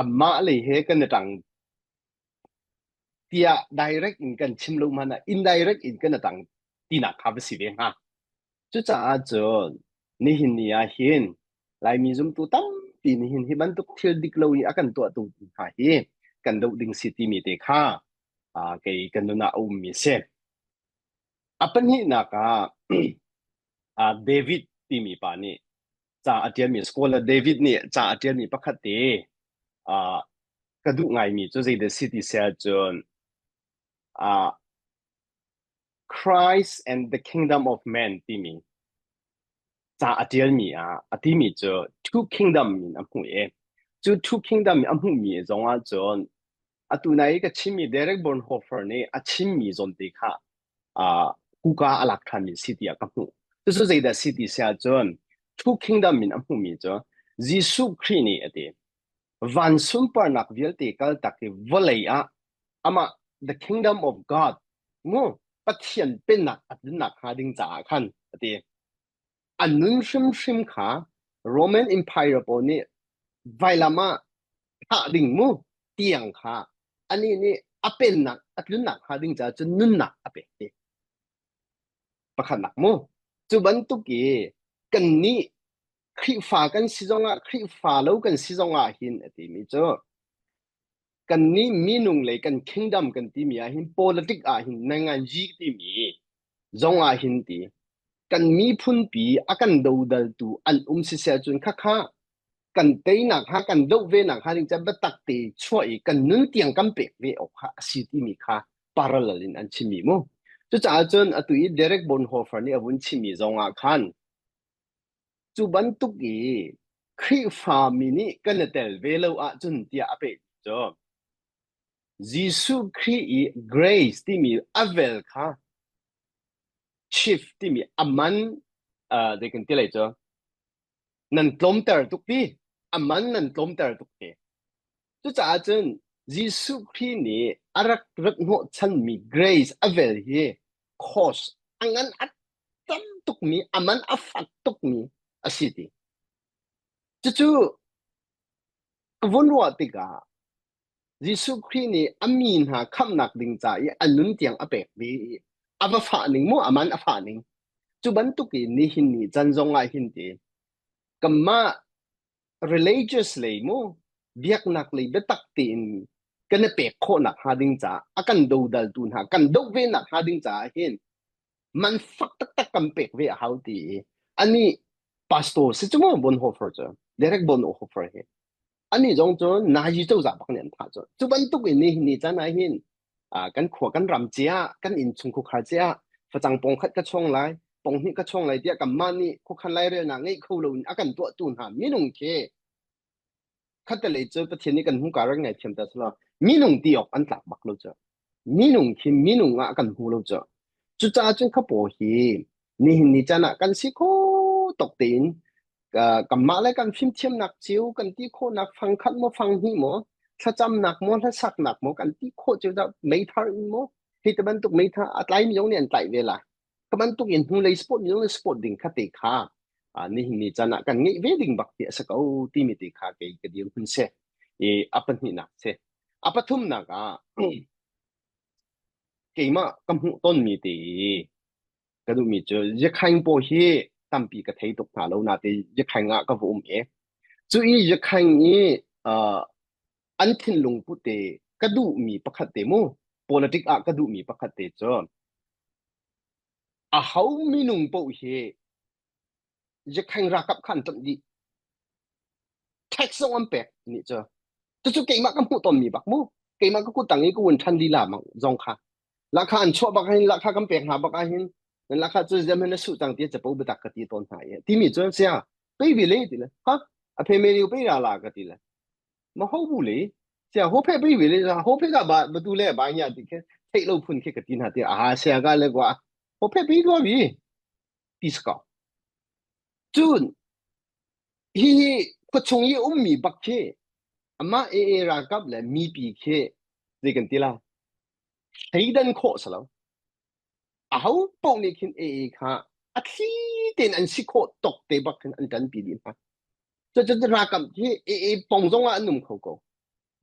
amah lei he kan i ṭang tiah direct in kan chim lo hmanh ah indirect in kan i ṭang tinak kha va si ve hnga. Cucaah cun nihin ni ah hin Laimi zumtu tampi nihin hi bantuk thil dik lo i a kan tuahtu hna hi kan doh ding si timi te kha uh, kei kan nun ah a ummi a si. A pahnihnak ah uh, David timi pa nih ca a ṭialmi scholar David nih ca a ṭialmi pakhat te uh, ka duh ngaimi cu zeidah si ti si ahcun uh, Christ and the Kingdom of Man timi ca a ṭialmi ah a timi cu Two Kingdom in a hmuh i cu Two Kingdom in a hmuhmi zong ah cun atu nai i ka chimmi Derek Bonhoeffer nih a chimmi zawn te kha uh, kuka a lak ṭhanmi si tiah ka hmuh. Cucu zeidah si ti si ahcun Two Kingdom in a hmuhmi cu Jesuh Khrih nih a ti. Van sunparnak vialte kaltak i vawlei ah amah the kingdom of God mu Pathian pennak a tlunnak hnga ding caah khan a ti. A nun hrimhrim kha Roman Empire pawl nih vailam ah thah ding mu tiang kha anih nih a pennak a tlunnak hnga ding caah cun nunnak a pek ti. Pakhatnak mu. Cu bantuk i kannih Khrihfa kan si zongah Khrihfa lo kan si zongah hin a timi cu kannih minung lei kan kingdom kan timi ah hin politic ah hin nanganji timi zong ah hin ti kan miphunpi a kan dodaltu an um siseh cun khakha kan teinak ha kan doh ve nak ha ding ca biatak te chuah i kan nun tiang kan pek ve awk kha a si timi kha parallel in an chimmi mu cucaah cun atu i Derek Bonhoeffer nih a vun chimmi zong ah khan Cu bantuk i Khrihfami nih kan i tel ve lo ahcun tiah a peh cu Jesuh Khrih i grace timi a vel kha chief timi a man uh, zei kan ti lai cu nan tlawmter tuk ti a man nan tlawmter tuk ti cucaah cun Jesuh Khrih nih a rak rat hnawhchanmi grace a vel hi cost a ngan a tam tukmi a man a fak tukmi a si ti. Cucu ka vun ruah tikah Jesuh Khrih nih a mi hna khamhnak ding ca i a nun tiang a pek ve i a va fah ning mu a man a fah ning. Cu bantuk in nihin ni can zong ah hin ti kanmah religious lei mu biaknak lei biatak tein kan i pek khawhnak hnga ding caah a kan dodaltu hna kan doh ve nak hnga ding caah hin man fak taktak kan pek ve a hau ti i ani pastor si cu mu Bonhoeffer cu Derek Bonhoeffer hi ani zong cu Nazi cozah bak nih an thah cu cu bantuk in ni ni caan ah hin kan khua kan ram cia kan inn chung khukhar cia facang pong khat ka chong lai pong hnih ka chong lai tiah kanmah nih khuakhan lairelnak ngeih kho lo in a kan tuahtu hna minung khi khattelei cu Pathian nih kan hmuka rak ngaithiam ta selaw minung ti awk an tlak bak lo cu minung khi minung ah kan hmu lo cu cucaah cun khapaw hi nihin ni caan ah kan si kho tok tein kanmah le kan fimthiamnak cio kan ti khawhnak fang khat maw fang hnih maw thlacamnak maw hlasaknak maw kan ti khawh cio dah meithar in maw hi te bantuk meithar a tlaimi zong nih an tlaih ve la. Kha bantuk in hnulei sport mi zong sport ding kha te kha nihin ni caan ah kan ngeih ve ding bak ti a si ko timi te kha kei ka dirhmun si. I a pahnihnak si. A pathumnak ah keimah ka hmuh tonmi te i ka duhmi cu Yakhaing paw hi tampi ka thei tuk hna lo nate Yakhaing ah ka va um i cu i Yakhaing i uh, an thinlung put te ka duhmi pakhat te mu politic ah ka duhmi pakhat te cu a ho minung paoh hi Yakhaing ralkap kha an ṭanh dih tax zong an pek nih cu cucu keimah ka hmuh tonmi bak mu keimah ka kut tang i ka vun ṭhan lila zong kha Lahkhah an chuah bak hin lahkhah kan pek hna bak ah hin nan lahkhah cu ziam hin na suh cang ti capo biatak ka ti tawn hna i timi cu sia pei vi le ti le ha a phe me liu pei ra la ka ti le ma ho bu le sia ho phe pei vi le ho phe ka ba batu le ba nya ti khe theih lo phun khi ka ti hna ti a sia ka le kwa ho phe pei lo vi ti ska cun hi hi khuachung i ummi bak khi amah e e ralkap le mipi khi zei kan ti la thleidan khawh si lo. Aho paoh nih khin AA kha a thli tein an si khawh tawk te bak khin an ṭanpi dih hna. Cucu ralkap hi AA pong zong ah an um kho ko.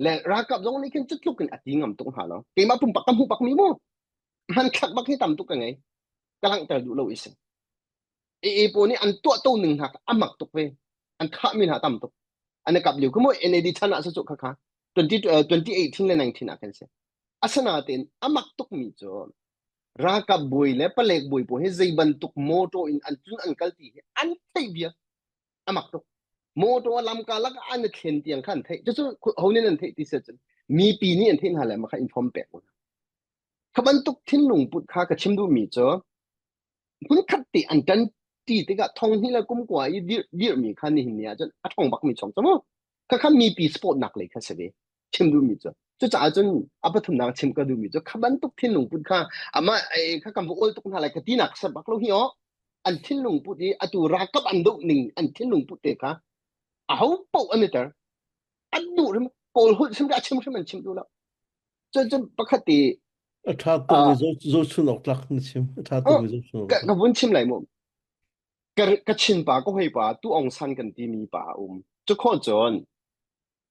Le ralkap zong nih khin cutluk in a ti ngam tuk hna lo. Keimah pumpak ka hmuh bak mi mu. Hmanthlak bak hi tam tuk ka ngei. Ka langhter duh lo i si. AA pawl nih an tuahto ning hna a mak tuk ve. An thahmi hna tam tuk. An i kap lio khu mu NAD chan ah cu kha kha 20, 2018 le 19 ah khan si. Asinain a mak tukmi cu ralkap bawi le palek bawi pawl hi zei bantuk motor in an tlun an kal ti hi an theih bia a mak tuk. Motor lamka lak ah an i thlen tiang kha an theih. Cucu ho nih an theih ti si cun mipi nih an theih hna le mah kha inform pek u. Kha bantuk thinlung put kha ka chim duhmi cu hmunkhat te an ṭan ṭi tikah thong hnih le kum kua i dirh dirhmi kha nihin ni ah cun a ṭhawng bakmi chong cu mu khakha mipi support nak lei kha si ve chim duhmi cu cucaah cun a pathumnak chim ka duhmi cu kha bantuk thinlung put kha amah kha kan va ol tuk hna lai ka tinak sa bak lo hi aw an thinlung put i atu ralkap an doh ning an thinlung put te kha aho paoh an i ter an duh rim kawl holh chim a chim hrim an chim duh lo cun cun pakhat i A ṭha tukmi zohchun awk tlak na chim. A ṭha tukmi zohchun awk ka tlak. ka vun chim lai mu. Ka ka chin pa ka hoi pa tu Aung San kan timi pa a um. Cu khawh cun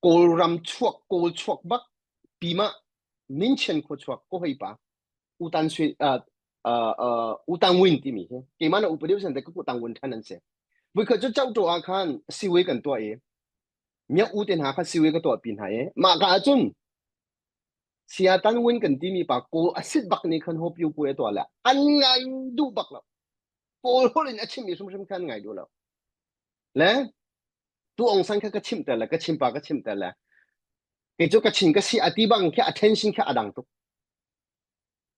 Kawlram chuak Kawl chuak bak pima Minchen khua chuak ka hoi pa Utan Sui uh, uh, uh, Utang Win timi hi keimah na upa deuh san te ka Utang Win ṭhan an si. Voikhat cu Chauhṭo ah khan siwei kan tuah i miak u te hna kha siwei ka tuah pi hna i mah ka ahcun Saya Tan Win kan timi pa Kawl a sit bak nih khan Hope Yu a tuah le an ngai duh bak lo. Kawl holh in a chimmi hrimhrim kha an ngai duh lo. Le tu Aung San kha ka chimh ter le ka chim pa ka chimh ter le kei cu ka chin ka si a ti bang khi attention khi a dang tuk.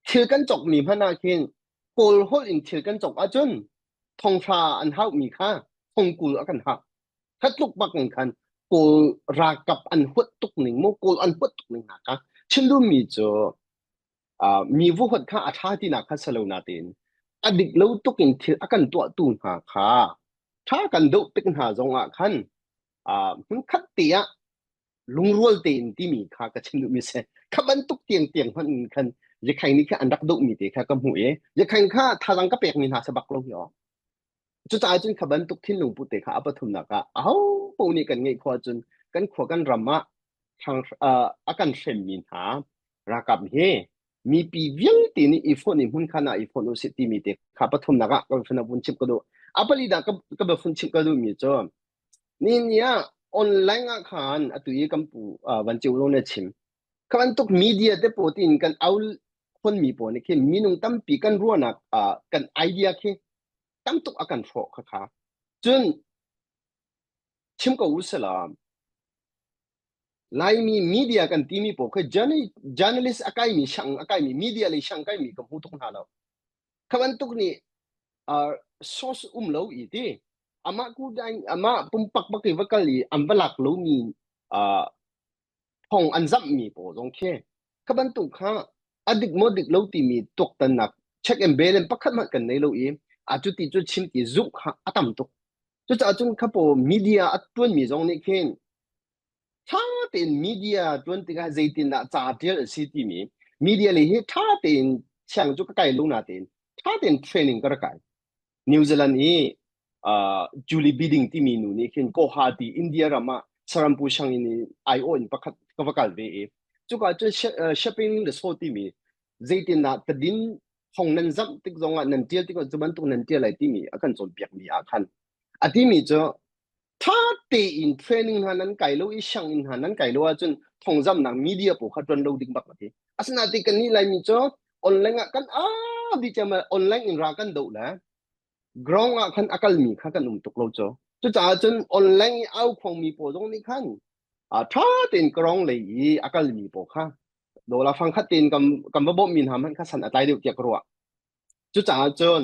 Thil kan cawkmi hmanh ah khin Kawl holh in thil kan cawk ahcun thonghra an haumi kha thongkul a kan hak. Kha tluk bak in khan Kawl ralkap an huat tuk ning mu Kawl an huat tuk ning hna kha chim duhmi cu uh, mi vu huat kha a ṭha tinak kha si lo natein a dik lo tuk in thil a kan tuahtu hna kha ṭha kan doh tik hna zong ah khan uh, hmunkhat te ah lungrual tein timi kha ka chim duhmi si kha bantuk tiang tiang hmanh in khan Yakhaing nih khan an rak dohmi te kha ka hmuh i Yakhaing kha thazaang ka pekmi hna sa bak lo hi aw cucaah cun kha bantuk thinlung put te kha a pathumnak ah aho paoh nih kan ngeih khawh ahcun kan khua kan ram ah a kan hremmi hna ralkap hi mipi vialte nih i fonh i hmunkhan ah i fonh usih timi te kha pathumnak ah ka vun chim ka duh a pali dah ka vun chim ka duhmi cu Ni ni ah online ah khan atu i kan pu van ceu lo na chim. Kha bantuk media te pawl tiin kan au khonmi pawl nih khin minung tampi kan ruahnak kan idea khi tam tuk a kan hrawh kha kha. Cun chim ko u sila Laimi media kan timi pawl khi journalist a kaimi siang a kaimi media lei siang kaimi ka hmu tuk hna lo. Kha bantuk nih uh, source um lo i ti amah ku amah pumpak bak i va kal i an va lak lomi uh, thong an zamh mi pawl zong khi kha bantuk kha a dik maw dik lo timi tuaktannak check and balance pakhat hmanh kan nei lo i a cu ti cu chim ti zumh kha a tam tuk cucaah cun kha pawl media a tuanmi zong nih khin ṭha tein media ṭuan tikah zeitindah ca ṭial a si timi media lei hi ṭha tein siang cu ka kai lo natein. Ṭha tein training ka rak kai. New Zealand i uh, Julie Bidding timi nu nih khin Guwahati India ram ah Sarampu sianginn in aiawh in pakhat ka va kal ve i cuka cun shopping le saw timi zeitindah tadin thong nan zamh tik zongah nan ṭial tik cu bantuk nan ṭial lai timi a kan cawnpiakmi ah khan a timi cu ṭha tein training hna nan kai lo i sianginn hna nan kai lo ahcun thongzamnak media pawl kha ṭuan lo ding bak a ti. Asinain kannih Laimi cu online ah kan aa dih ciammam online in ra kan doh le ground ah khan a kalmi kha kan um tuk lo cu. Cucaah cun online i au khuangmi pawl zong nih khan ṭha tein ground lei i a kalmi pawl kha dollar fangkhat tein kan kan va bawmhmi hna hmanh kha san a tlai deuh tiah ka ruah. Cucaah cun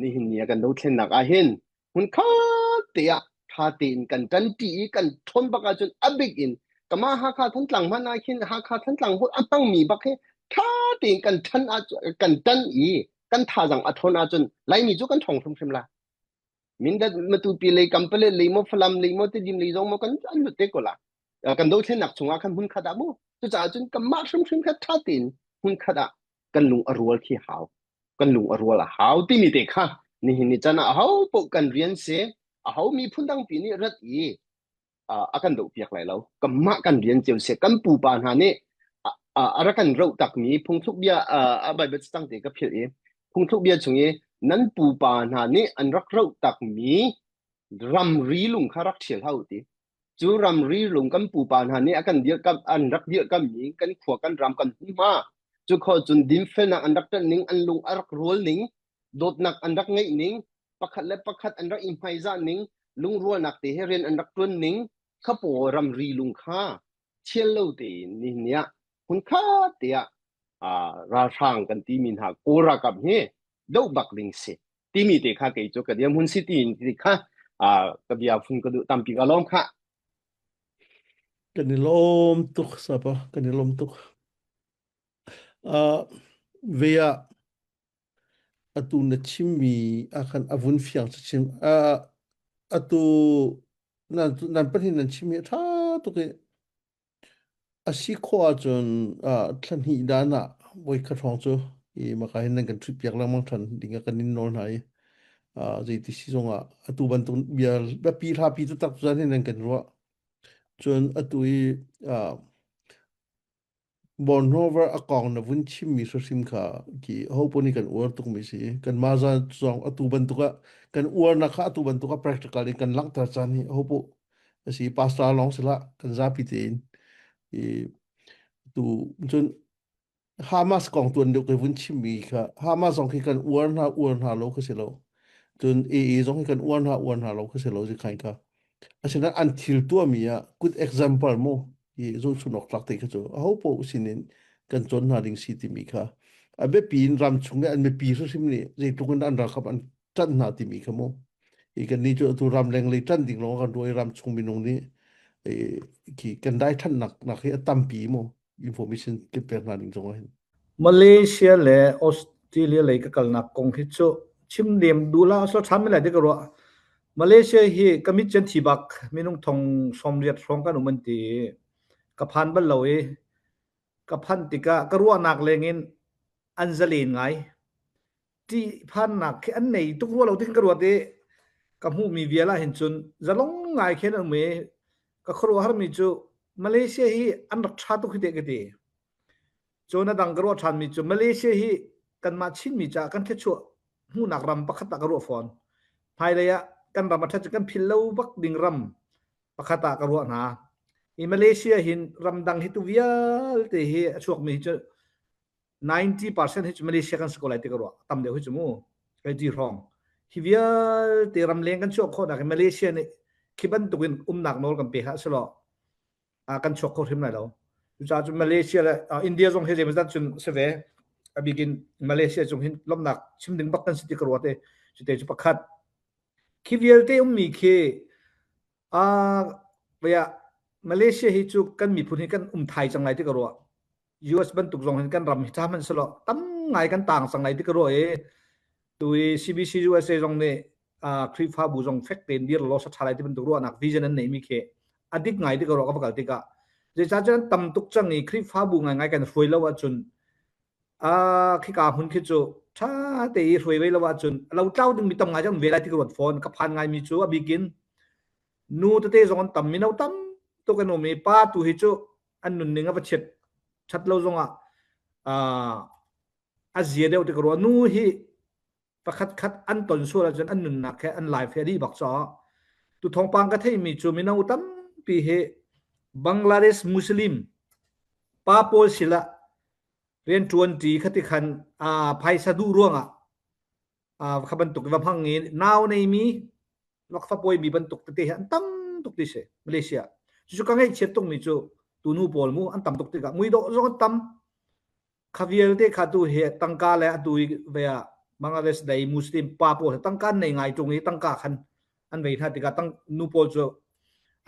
nihin ni ah kan dothlennak ah hin hmunkhat te ah ṭha tein kan ṭanṭi i kan ṭhawn bak ahcun a bik in kama Hakha Thantlang hmanh ah khin Hakha Thantlang holh a hmangmi bak hi ṭha tein kan ṭhan ahcun kan ṭan i kan thazaang a ṭhawn ahcun Laimi cu kan ṭhawng hrimhrim lai. Mindat Matupi lei Kampalet lei maw Falam lei maw Tidim lei zong maw kan an lut te ko la. Kan dothlennak chungah khan hmunkhat ah mu. Cucaah cun kanmah hrimhrim kha ṭha tein hmunkhat ah kan lung a rual khi hau. Kan lung a rual a hau timi te kha nihin ni chan ah aho paoh kan rian si aho miphun dangpi nih rat i a kan dohpiak lai lo. Kanmah kan rian cio si. Kan pupa hna nih a rak kan roh takmi phungthluk bia a Bible cang te ka philh i phungthluk bia chung i nan pupa hna nih an rak roh takmi ramri lung kha rak ṭhial hau ti. Cu ramri lung kan pupa hna nih a kan dirhkamh an rak dirhkamhmi kan khua kan ram kan hmunhma cu kho cun dinfelnak an rak ṭanh ning an lung a rak rual ning dawtnak an rak ngeih ning pakhat le pakhat an rak i hmaizah ning lungrualnak te he rian an rak ṭuan ning kha pawl ramri lung kha thial lo tein nihin ni ah hmunkhat te ah ralhrang kan timi hna Kawl ralkap hi doh bak ding si timi te kha kei cu ka dirhmun si ti ti kha ka bia fun ka duh tampi ka lawm kha. Kan i lawm tuk sapa kan i lawm tuk. Uh, ve ah atu na chimmi ah khan a vun fiang chim uh, atu nan nan pahnih nan chimmi a ṭha tuk i a si khawh ahcun uh, thla hnih dan ah voikhat hrawng cu i maka hin nan kan ṭhut piak lengmang ṭhan ding ah kan in nawl hna i uh, zeiti si zong ah atu bantuk bia biapi hlapi taktak cun hin nan kan ruah cun atu i uh, Bornhover a kong na vun chimmi hrimhrim kha khi hopaoh nih kan uar tukmi si. Kanmah zong atu bantuk ah kan uarnak kha atu bantuk ah practical in kan langhter caan hi hopaoh a si. Pastor lawng si hlah, kan zapi tein. I tu cun Hamas kong tuan deuh kai vun chimmi kha Hamas zong khi kan uar hna uar hna lo kha si lo. Cun AA zong hi kan uar hna uar hna lo kha si lo zi khain kha. Asinain an thil tuahmi ah good example mu hi zohchun awk tlak te kha cu aho paoh sinin kan cawn hna ding si timi kha a biapi in ram chung i an mipi hrimhrim nih zeitluk in an ralkap an ṭanh hna timi kha mu hi kan nih cu atu ram leng lei ṭanh ding lawng kan ruah i ram chung minung nih khi kan dai ṭhannak nak hi a tampi mu information kan pek hna ding zong ah hin Malaysia le Australia lei ka kalnak kong hi cu chim lem duh la so ṭhan lai ti ka ruah. Malaysia hi ka mit cun thi bak minung thong 80 hrawng kan um an ti. Ka phan bal lo i ka phanh tikah ka ruahnak lengin an zalen ngai. Ṭihphannak khi an nei tuk rua lo ti khin ka ruat i ka hmuhmi vial ah hin cun zalong ngai khin an um i ka khuaruahharmi cu Malaysia hi an rak ṭha tuk hi teh ka ti. Cun a dang ka ruah ṭhanmi cu Malaysia hi kanmah Chinmi caah kan thluachuah hmuhnak ram pakhat ah ka ruah fawn. Hmailei ah kan ram a ṭhat cu kan philh lo bak ding ram pakhat ah ka ruah hna. Hi Malaysia hin ramdang hi tu vialte hi a chuakmi hi cu 90% hi cu Malaysia kan si ko lai ti ka ruah. Tam deuh hi cu mu. Kai ti hrawng. Hi vialte ramleng kan chuah khawhnak hi Malaysia nih khi bantukin umnak nawl kan pe hlah selaw kan chuak kho hrim lai lo. Cucaah cun Malaysia le India zong hi zeimawzat cun si ve. A bik in Malaysia cung hin lawmhnak chim ding bak kan si ti ka ruat i cute cu pakhat. Khi vialte ummi khi uh, Malaysia hi cu kan miphun hi kan um thai cang lai ti ka ruah. US bantuk zong hin kan ram hi ṭha hmanh selaw tam ngai kan tang cang lai ti ka ruah i tu i CBC USA zong nih uh, Khrihfabu zong fek tein dir law sa ṭha lai ti bantuk ruahnak vision an neihmi khi a dik ngai ti ka ruah ka va kal tikah zeicah cun tam tuk cang i Khrihfabu ngai ngai kan hruai lo ahcun. A khika hmun khi cu ṭha te i hruai ve lo ahcun a lo tlau dingmi tam ngai cang ve lai ti ka ruat fawn. Ka phan ngaimi cu a bikin nu tete zong an tam, mino tam tuk an um i pa tu hi cu an nunning a va chiat ṭhat lo zongah a zia deuh ti ka ruah. Nu hi pakhat khat an ton sual ahcun an nunnak he an life he a dih bak caah tu thawngpang ka theihmi cu mino tampi hi Bangladesh Muslim pa pawl sila rianṭuan ṭi khati khan phaisa duh ruangah kha bantuk va hmang i nau neimi lakfa pawimi bantuk tete hi an tam tuk ti si Malaysia. Cucu ka ngaihchiat tukmi cu tunu pawl mu an tam tuk tikah muidawh zong an tam. Kha vialte kha tu hi tangka le atu i ve ah Bangladesh lei Muslim pa pawl tangka an nei ngai ṭung i tangka khan an vei hna tikah tang nu pawl cu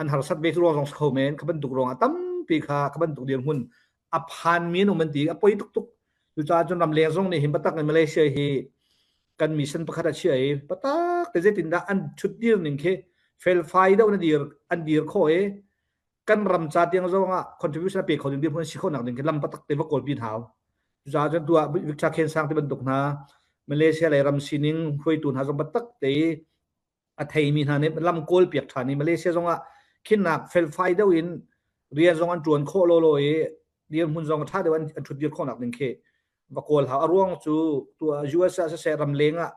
an harsat ve ruang zong si kho men kha bantuk ruangah tampi kha kha bantuk dirhmun a phan mi an um an ti a poi tuk tuk. Cucaah cun ramleng zong nih hin biatak in Malaysia hi kan mission pakhat a chia i patak te zeitindah an ṭhut dir ning khi felfai deuh na dir an dir khawh i kan ram ca tiang zong ah contribution a pe kho ding dirhmun si khawh nak ding khi lam patak te va kawl pin hau. Cucaah cun tu ah Victor Khen Sang ti bantuk hna Malaysia lei ram sining hruaitu hna zong patak te a theimi hna nih lam kawl piak ṭhan i Malaysia zong ah khinnak felfai deuh in rian zong an ṭuan khawh lawlaw i dirhmun zong ṭha deuh an ṭhut dir khawhnak ding khi va kawl hau. A ruang cu tu US ah siseh ramleng ah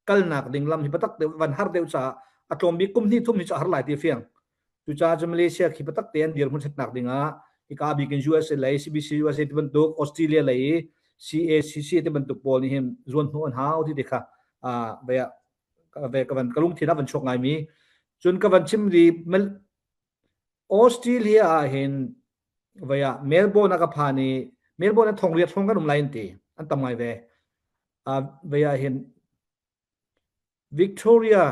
kalnak ding lam hi biatak deuh van har deuh caah a tlawm bik kum hnih thum hi cu a har lai ti a fiang. Cucaah cu Malaysia khi biatak te an dirhmun ṭhatnak ding ah hika bik in USA lei CBC USA ti bantuk Australia lei i CACC ti bantuk pawl nih hin zuan hnu an hau ti ti kha ve ka van ka lungthin a van chuak ngaimi. Cun ka van chim ri Australia ah hin vai ah Melbourne a ka phan i Melbourne a thong riat hrawng kan um lai an ti an tam ngai ve. Vai ah hin Victoria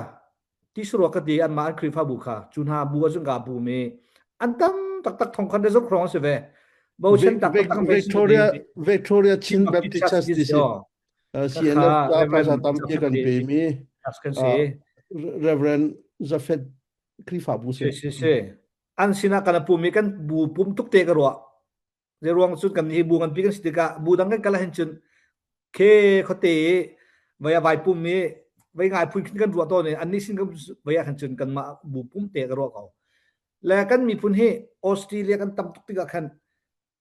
tisarua ka ti anmah an Khrihfabu kha cu hna bu ahcun ka bu mi an tam taktak thong khan le zok hrawng si ve. Bochan tak tak Victoria Victoria Chin Baptist Church ti si. CNF ca phaisa tampi kan pe mi Reverend Zafet Khrihfabu si. Si si. An sinah kan pum i kan bu pum tuk te ka ruah. Zei ruang cun kan hi bu nganpi kan si tikah bu dang kan kal ahhin cun khe khuate i vai a vai pum i vai ngai phun khin kan ruah tawn i annih sin kan vai ah khan cun kanmah bu pum te ka ruah ko. Le kan miphun hi Australia kan tam tuk tikah khan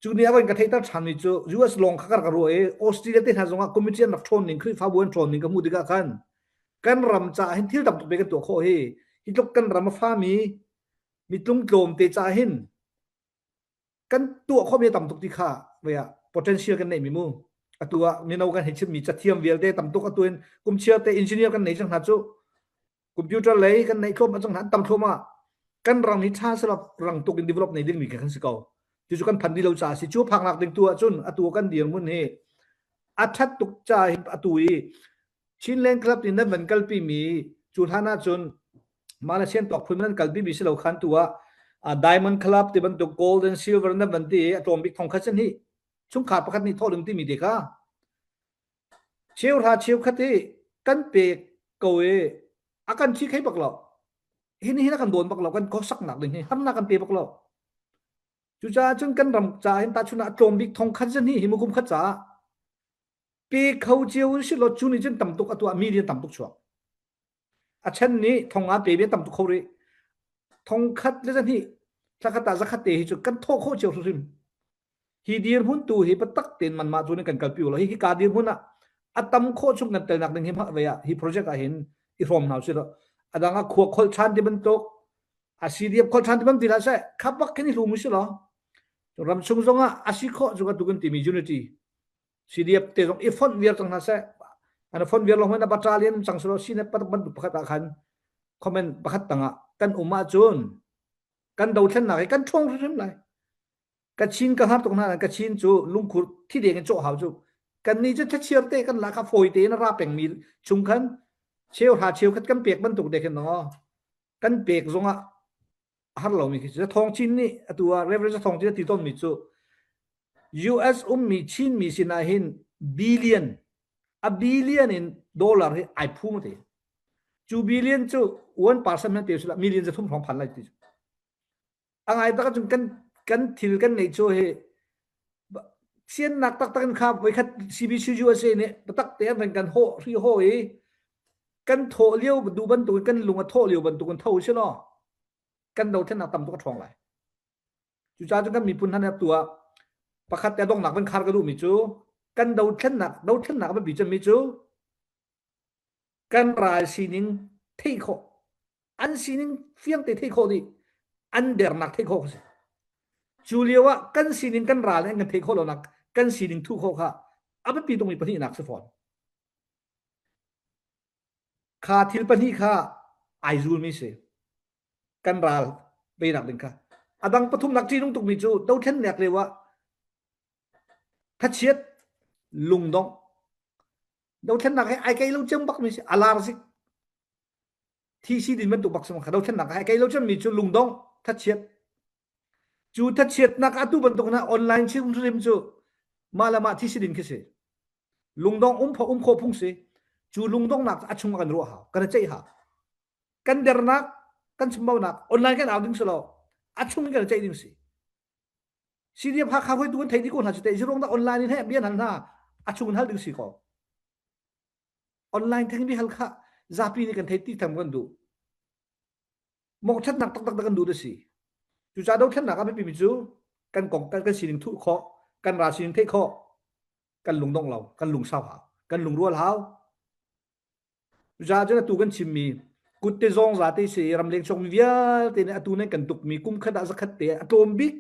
cu ni a van ka theihter ṭhanmi cu US lawng kha ka rak ruah i Australia te hna zongah committee an rak ṭhawn ning Khrihfabu an ṭhawn ning ka hmuh tikah khan kan ram caah hin thil tam tuk ve kan tuah khawh hi hi tluk kan ram a fami mitlung tlawm te caah hin kan tuah khawhmi a tam tuk ti kha vei ah potential kan neihmi mu atu ah mino kan hei chimmi cathiam vialte tam tuk atu in kum chiar te engineer kan nei cang hna cu computer lei kan neih thlawm cang hna an tam thlawm ah kan ram hi tha sala rang tuk in develop nei ding mi kan si ko cu cu kan phan di lo ca si cu phak nak ding tu ah cun atu kan dirhmun hi a that tuk ca hi atu i Chinland Club nih nan van kalpi mi cu hlan ah cun Malaysian tawk phun nan kalpi mi si lo khan tu ah Diamond Club ti bantuk gold and silver nan van ti a tlawm bik thong khat san hi chungkhar pakhat nih thawh ding timi te kha cheuhra cheukhat hi kan pek ko i a kan thi khei bak lo hin hin a kan dawn bak lo kan khuasaknak ding hi harnak kan pe bak lo cucaah cun kan ram caah hin tahchun ah a tlawm bik thong khat zan hi hi mukum khat caah Pe kho cio in si law cu nih cun tam tuk a tuah mi rian tam tuk chuak. A chen nih thong ah pe ve tam tuk kho rih. Thong khat le zahnih thlakhat ah zakhat te hi cu kan thawh khawh cio hrim. Hi dirhmun tu hi patak tein manmah cu nih kan kalpi u law hi hi ka dirhmun ah a tam khawh chung kan telnak ding hi ve ah hi project ah hin i hrawm hna usih law a dang ah khua kholh than ti bantuk a CDF kholh than ti bantuk ti hlah seh kha bak khin i hlum usih law ram chung zong ah a si khawh cu ka tu kan timi unity CDF te zong i fonh viar cang hna seh. An fonh viar lo hmanh a battalion cang selaw CNF bantuk pakhat ah khan comment pakhat tangah kan um ahcun kan dothlennak hi kan ṭhawng hrimhrim lai. Kachin ka har tuk hna Kachin cu lungkhur thi deng in cawh hau cu kan nih cu thlachiar te kan la kha fawi tein a ra pengmi chung khan cheu hra cheu khat kan pek bantuk de khin no kan pek zongah har lomi khi cu Thawng Chin nih atu ah Reverend Thawng Chin a ti tawnmi cu US ummi Chinmi sinah hin billion a billion in dollar hi ai phum te cu billion cu 1% nan te sila million za thum hrawng phan lai ti a ngai tak cun kan kan thil kan neih cu hi. Siannak taktak in kha voikhat CBC USA nih biatak te an kan hawh hri haw i kan thawh lio duh bantukin kan lung a thawh lio bantukin tho si law kan dothlennak tam tuk a ṭhawng lai. Cucaah cun kan miphun hna nih atu ah pakhat te donghnak van khar ka duhmi cu kan dothlennak dothlennak a biapi cemmi cu kan ral sining theih khawh an sining fiang te theih khawh dih an dernak theih khawh si cu lio ah kan sining kan ral an kan theih khawh lonak kan sining thuh khawh kha a biapi tukmi pahnihnak si fawn kha thil pahnih kha ai zulmi si kan ral beinak ding kha a dang pathumnak ṭihnung tukmi cu dothlennak lio ah thachiat lungdongh dothlennak he ai kei lo cem bak mi si alar si thi si din bantuk bak sung kha dothlennak ai kei lo cem mi cu lungdong thachiat cu thachiatnak atu bantuk na online chim hrim cu mah le mah thi si din khi si lungdong um pho um kho phung si cu lungdongnak a chung kan ruah hau kan ceih hau kan dernak kan chambaunak online kan au ding si lo a chung kan ceih ding si CDF Hakha hoi tu kan thei dih ko hna cu te zirong dah online in he bian hal hna a chung in hal ding si ko online theng bi hal kha zapi nih kan thei ti tham kan duh mong thatnak taktak kan duh da si cucaah dothlennak a biapi mi cu kan kong kan kan sining thuh khawh kan ra sining theih khawh kan lungdong lo kan lungsau hau kan lungrual hau Cucaah cun atu kan chimmi kutte zawng zate si ramleng chuakmi vialte nih atu nan kan tukmi kum khat ah zakhat te a tlawm bik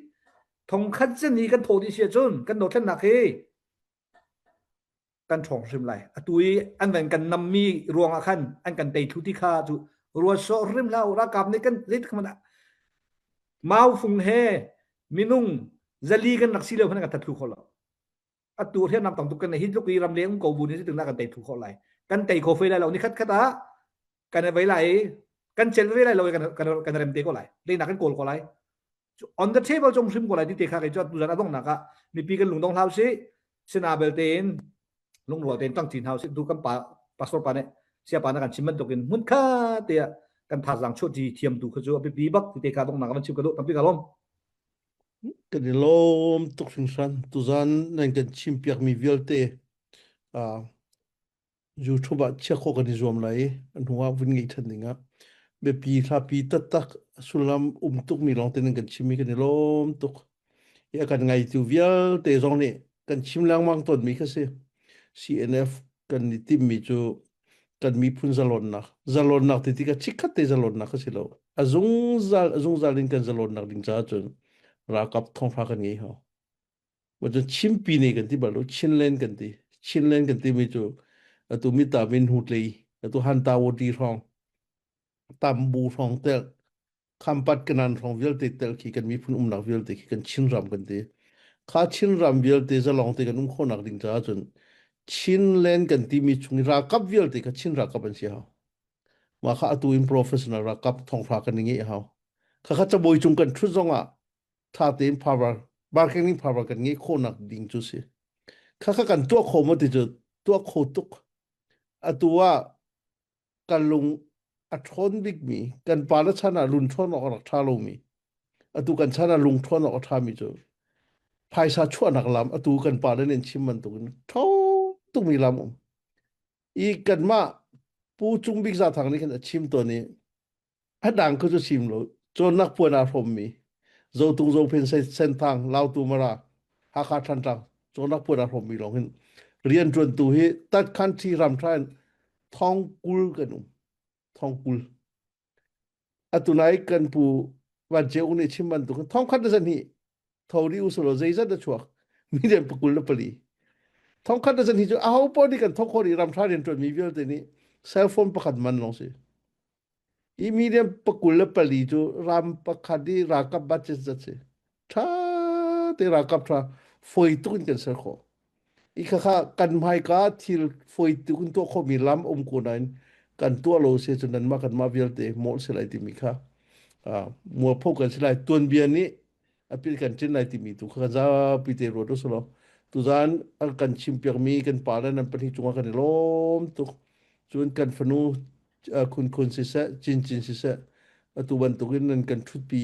thongkhat cen i kan thawh dih si ahcun kan dothlennak hi kan ṭhawng hrim lai. Atu i an van kan nammi ruangah khan an kan tei thlu ti kha cu ruat sawh hrim hlah u ralkap nih kan zeitik hmanh ah maufung he minung zali kan rak si lio hmanh kan that thlu kho lo. Atu hriamnam tam tuk kan hi tluk i ramleng um ko bu nih zeitindah kan tei thu khawh lai kan tei kho fe lai lo ni khat khat ah kan i vei lai i kan cel ve lai lo i kan kan kan rem te ko lai leinak kan kawl ko lai on the table cung hrim ko lai ti te kha kei cu tuzan a donghnak ah mipi kan lungdong hlau si sina belte in lungrual tein tang chin hau si tu kan pa pastor pa nih sia pa na kan chim bantukin hmun kha te ah kan thazaang chuah ti thiam tu kha cu a biapi bak ti te kha donghnak kan chim ka duh tampi ka lawm Kan i lawm tuk hringhran. Tuzaan nan kan chimpiakmi vialte uh, YouTube ah chiah khawh kan i zuam lai i a hnu ah vun ngeih ṭhan ding ah biapi hlapi taktak sullam um tukmi lawngte nan kan chimmi kan i lawm tuk. I a kan ngaitu vialte zong nih kan chim lengmang tawnmi kha si. CNF kan i timmi cu kan miphun zalonnak zalonnak ti tikah chikkhat te zalonnak a si lo a zungzal a zungzal in kan zalonnak ding caah cun ralkap thonghra kan ngei hau cun chimpi ne kan ti bal lo Chinland kan ti Chinland kan timi cu atu mita min hu tlei atu hanta wo ti hrawng tambu hrawng tel Khampat kanan hrawng vialte tel khi kan miphun umnak vialte khi kan Chinram kan ti. Kha Chinram vialte zalong te kan um khawhnak ding caah cun Chinland kan timi chung i ralkap vialte kha Chin ralkap an si hau. Mah kha atu in professional ralkap thonghra kan i ngeih hau. Kha kha cabawi cung kan ṭhut zongah ṭha tein power bargaining power kan ngeih khawhnak ding cu si. Kha kha kan tuah kho maw ti cu tuah kho tuk. Atu ah kan lung a ṭhawn bikmi kan pale chan ah lung ṭhawn awk a rak ṭha lomi atu kan chan ah lung ṭhawn awk a ṭhami cu phaisa chuahnak lam atu kan pale nih an chim bantukin ṭhawng tukmi lam um i kanmah Pu Cung Bik Za Thang nih khan a chim tawn i a dang kha cu chim lo cawnnak puan aa hrawmmi Zotung Zophen Senthang Lautu Mara Hakha Thantlang cawnnak puan aa hrawmmi lawng hin rianṭuantu hi tat country ram ṭha in thong 20 kan um thong 20 atu nai kan pu Van Ceu nih chim bantuk thong khat le zahnih tho ri usulaw zeizat a chuak million 24 thong khat le zahnih cu aho paoh nih kan thok khawh rih ram ṭha rianṭuan mi vialte nih cell phone pakhat man lawng si i million 24 cu ram pakhat i ralkap budget zat si ṭha te ralkap ṭha foi tuk in kan ser khawh i khakha kan hmaika thil foi tuk in tuah khawhmi lam um ko nain kan tuah lo si cun nanmah kanmah vialte mawh si lai timi kha mualpho kan si lai tuanbia nih apil kan cin lai timi tu kha kan zapi te ruat usulaw tuzan an kan chimpiakmi kan pa le nan pahnih cungah kan i lawm tuk cun kan fanu khun khun siseh cin cin siseh atu bantukin nan kan ṭhutpi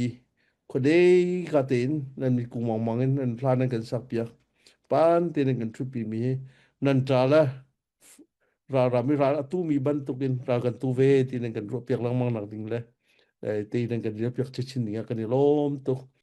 khuadei ka tein nan mit kung mangmang in nan hla nan kan sak piak. Pan te nan kan ṭhutpi mi hi nan ṭa le ralram i ral a tumi bantukin ral kan tu ve ti nan kan ruahpiak lengmang nak ding le te nan kan rialpiak chinchin ding ah kan i lawm tuk.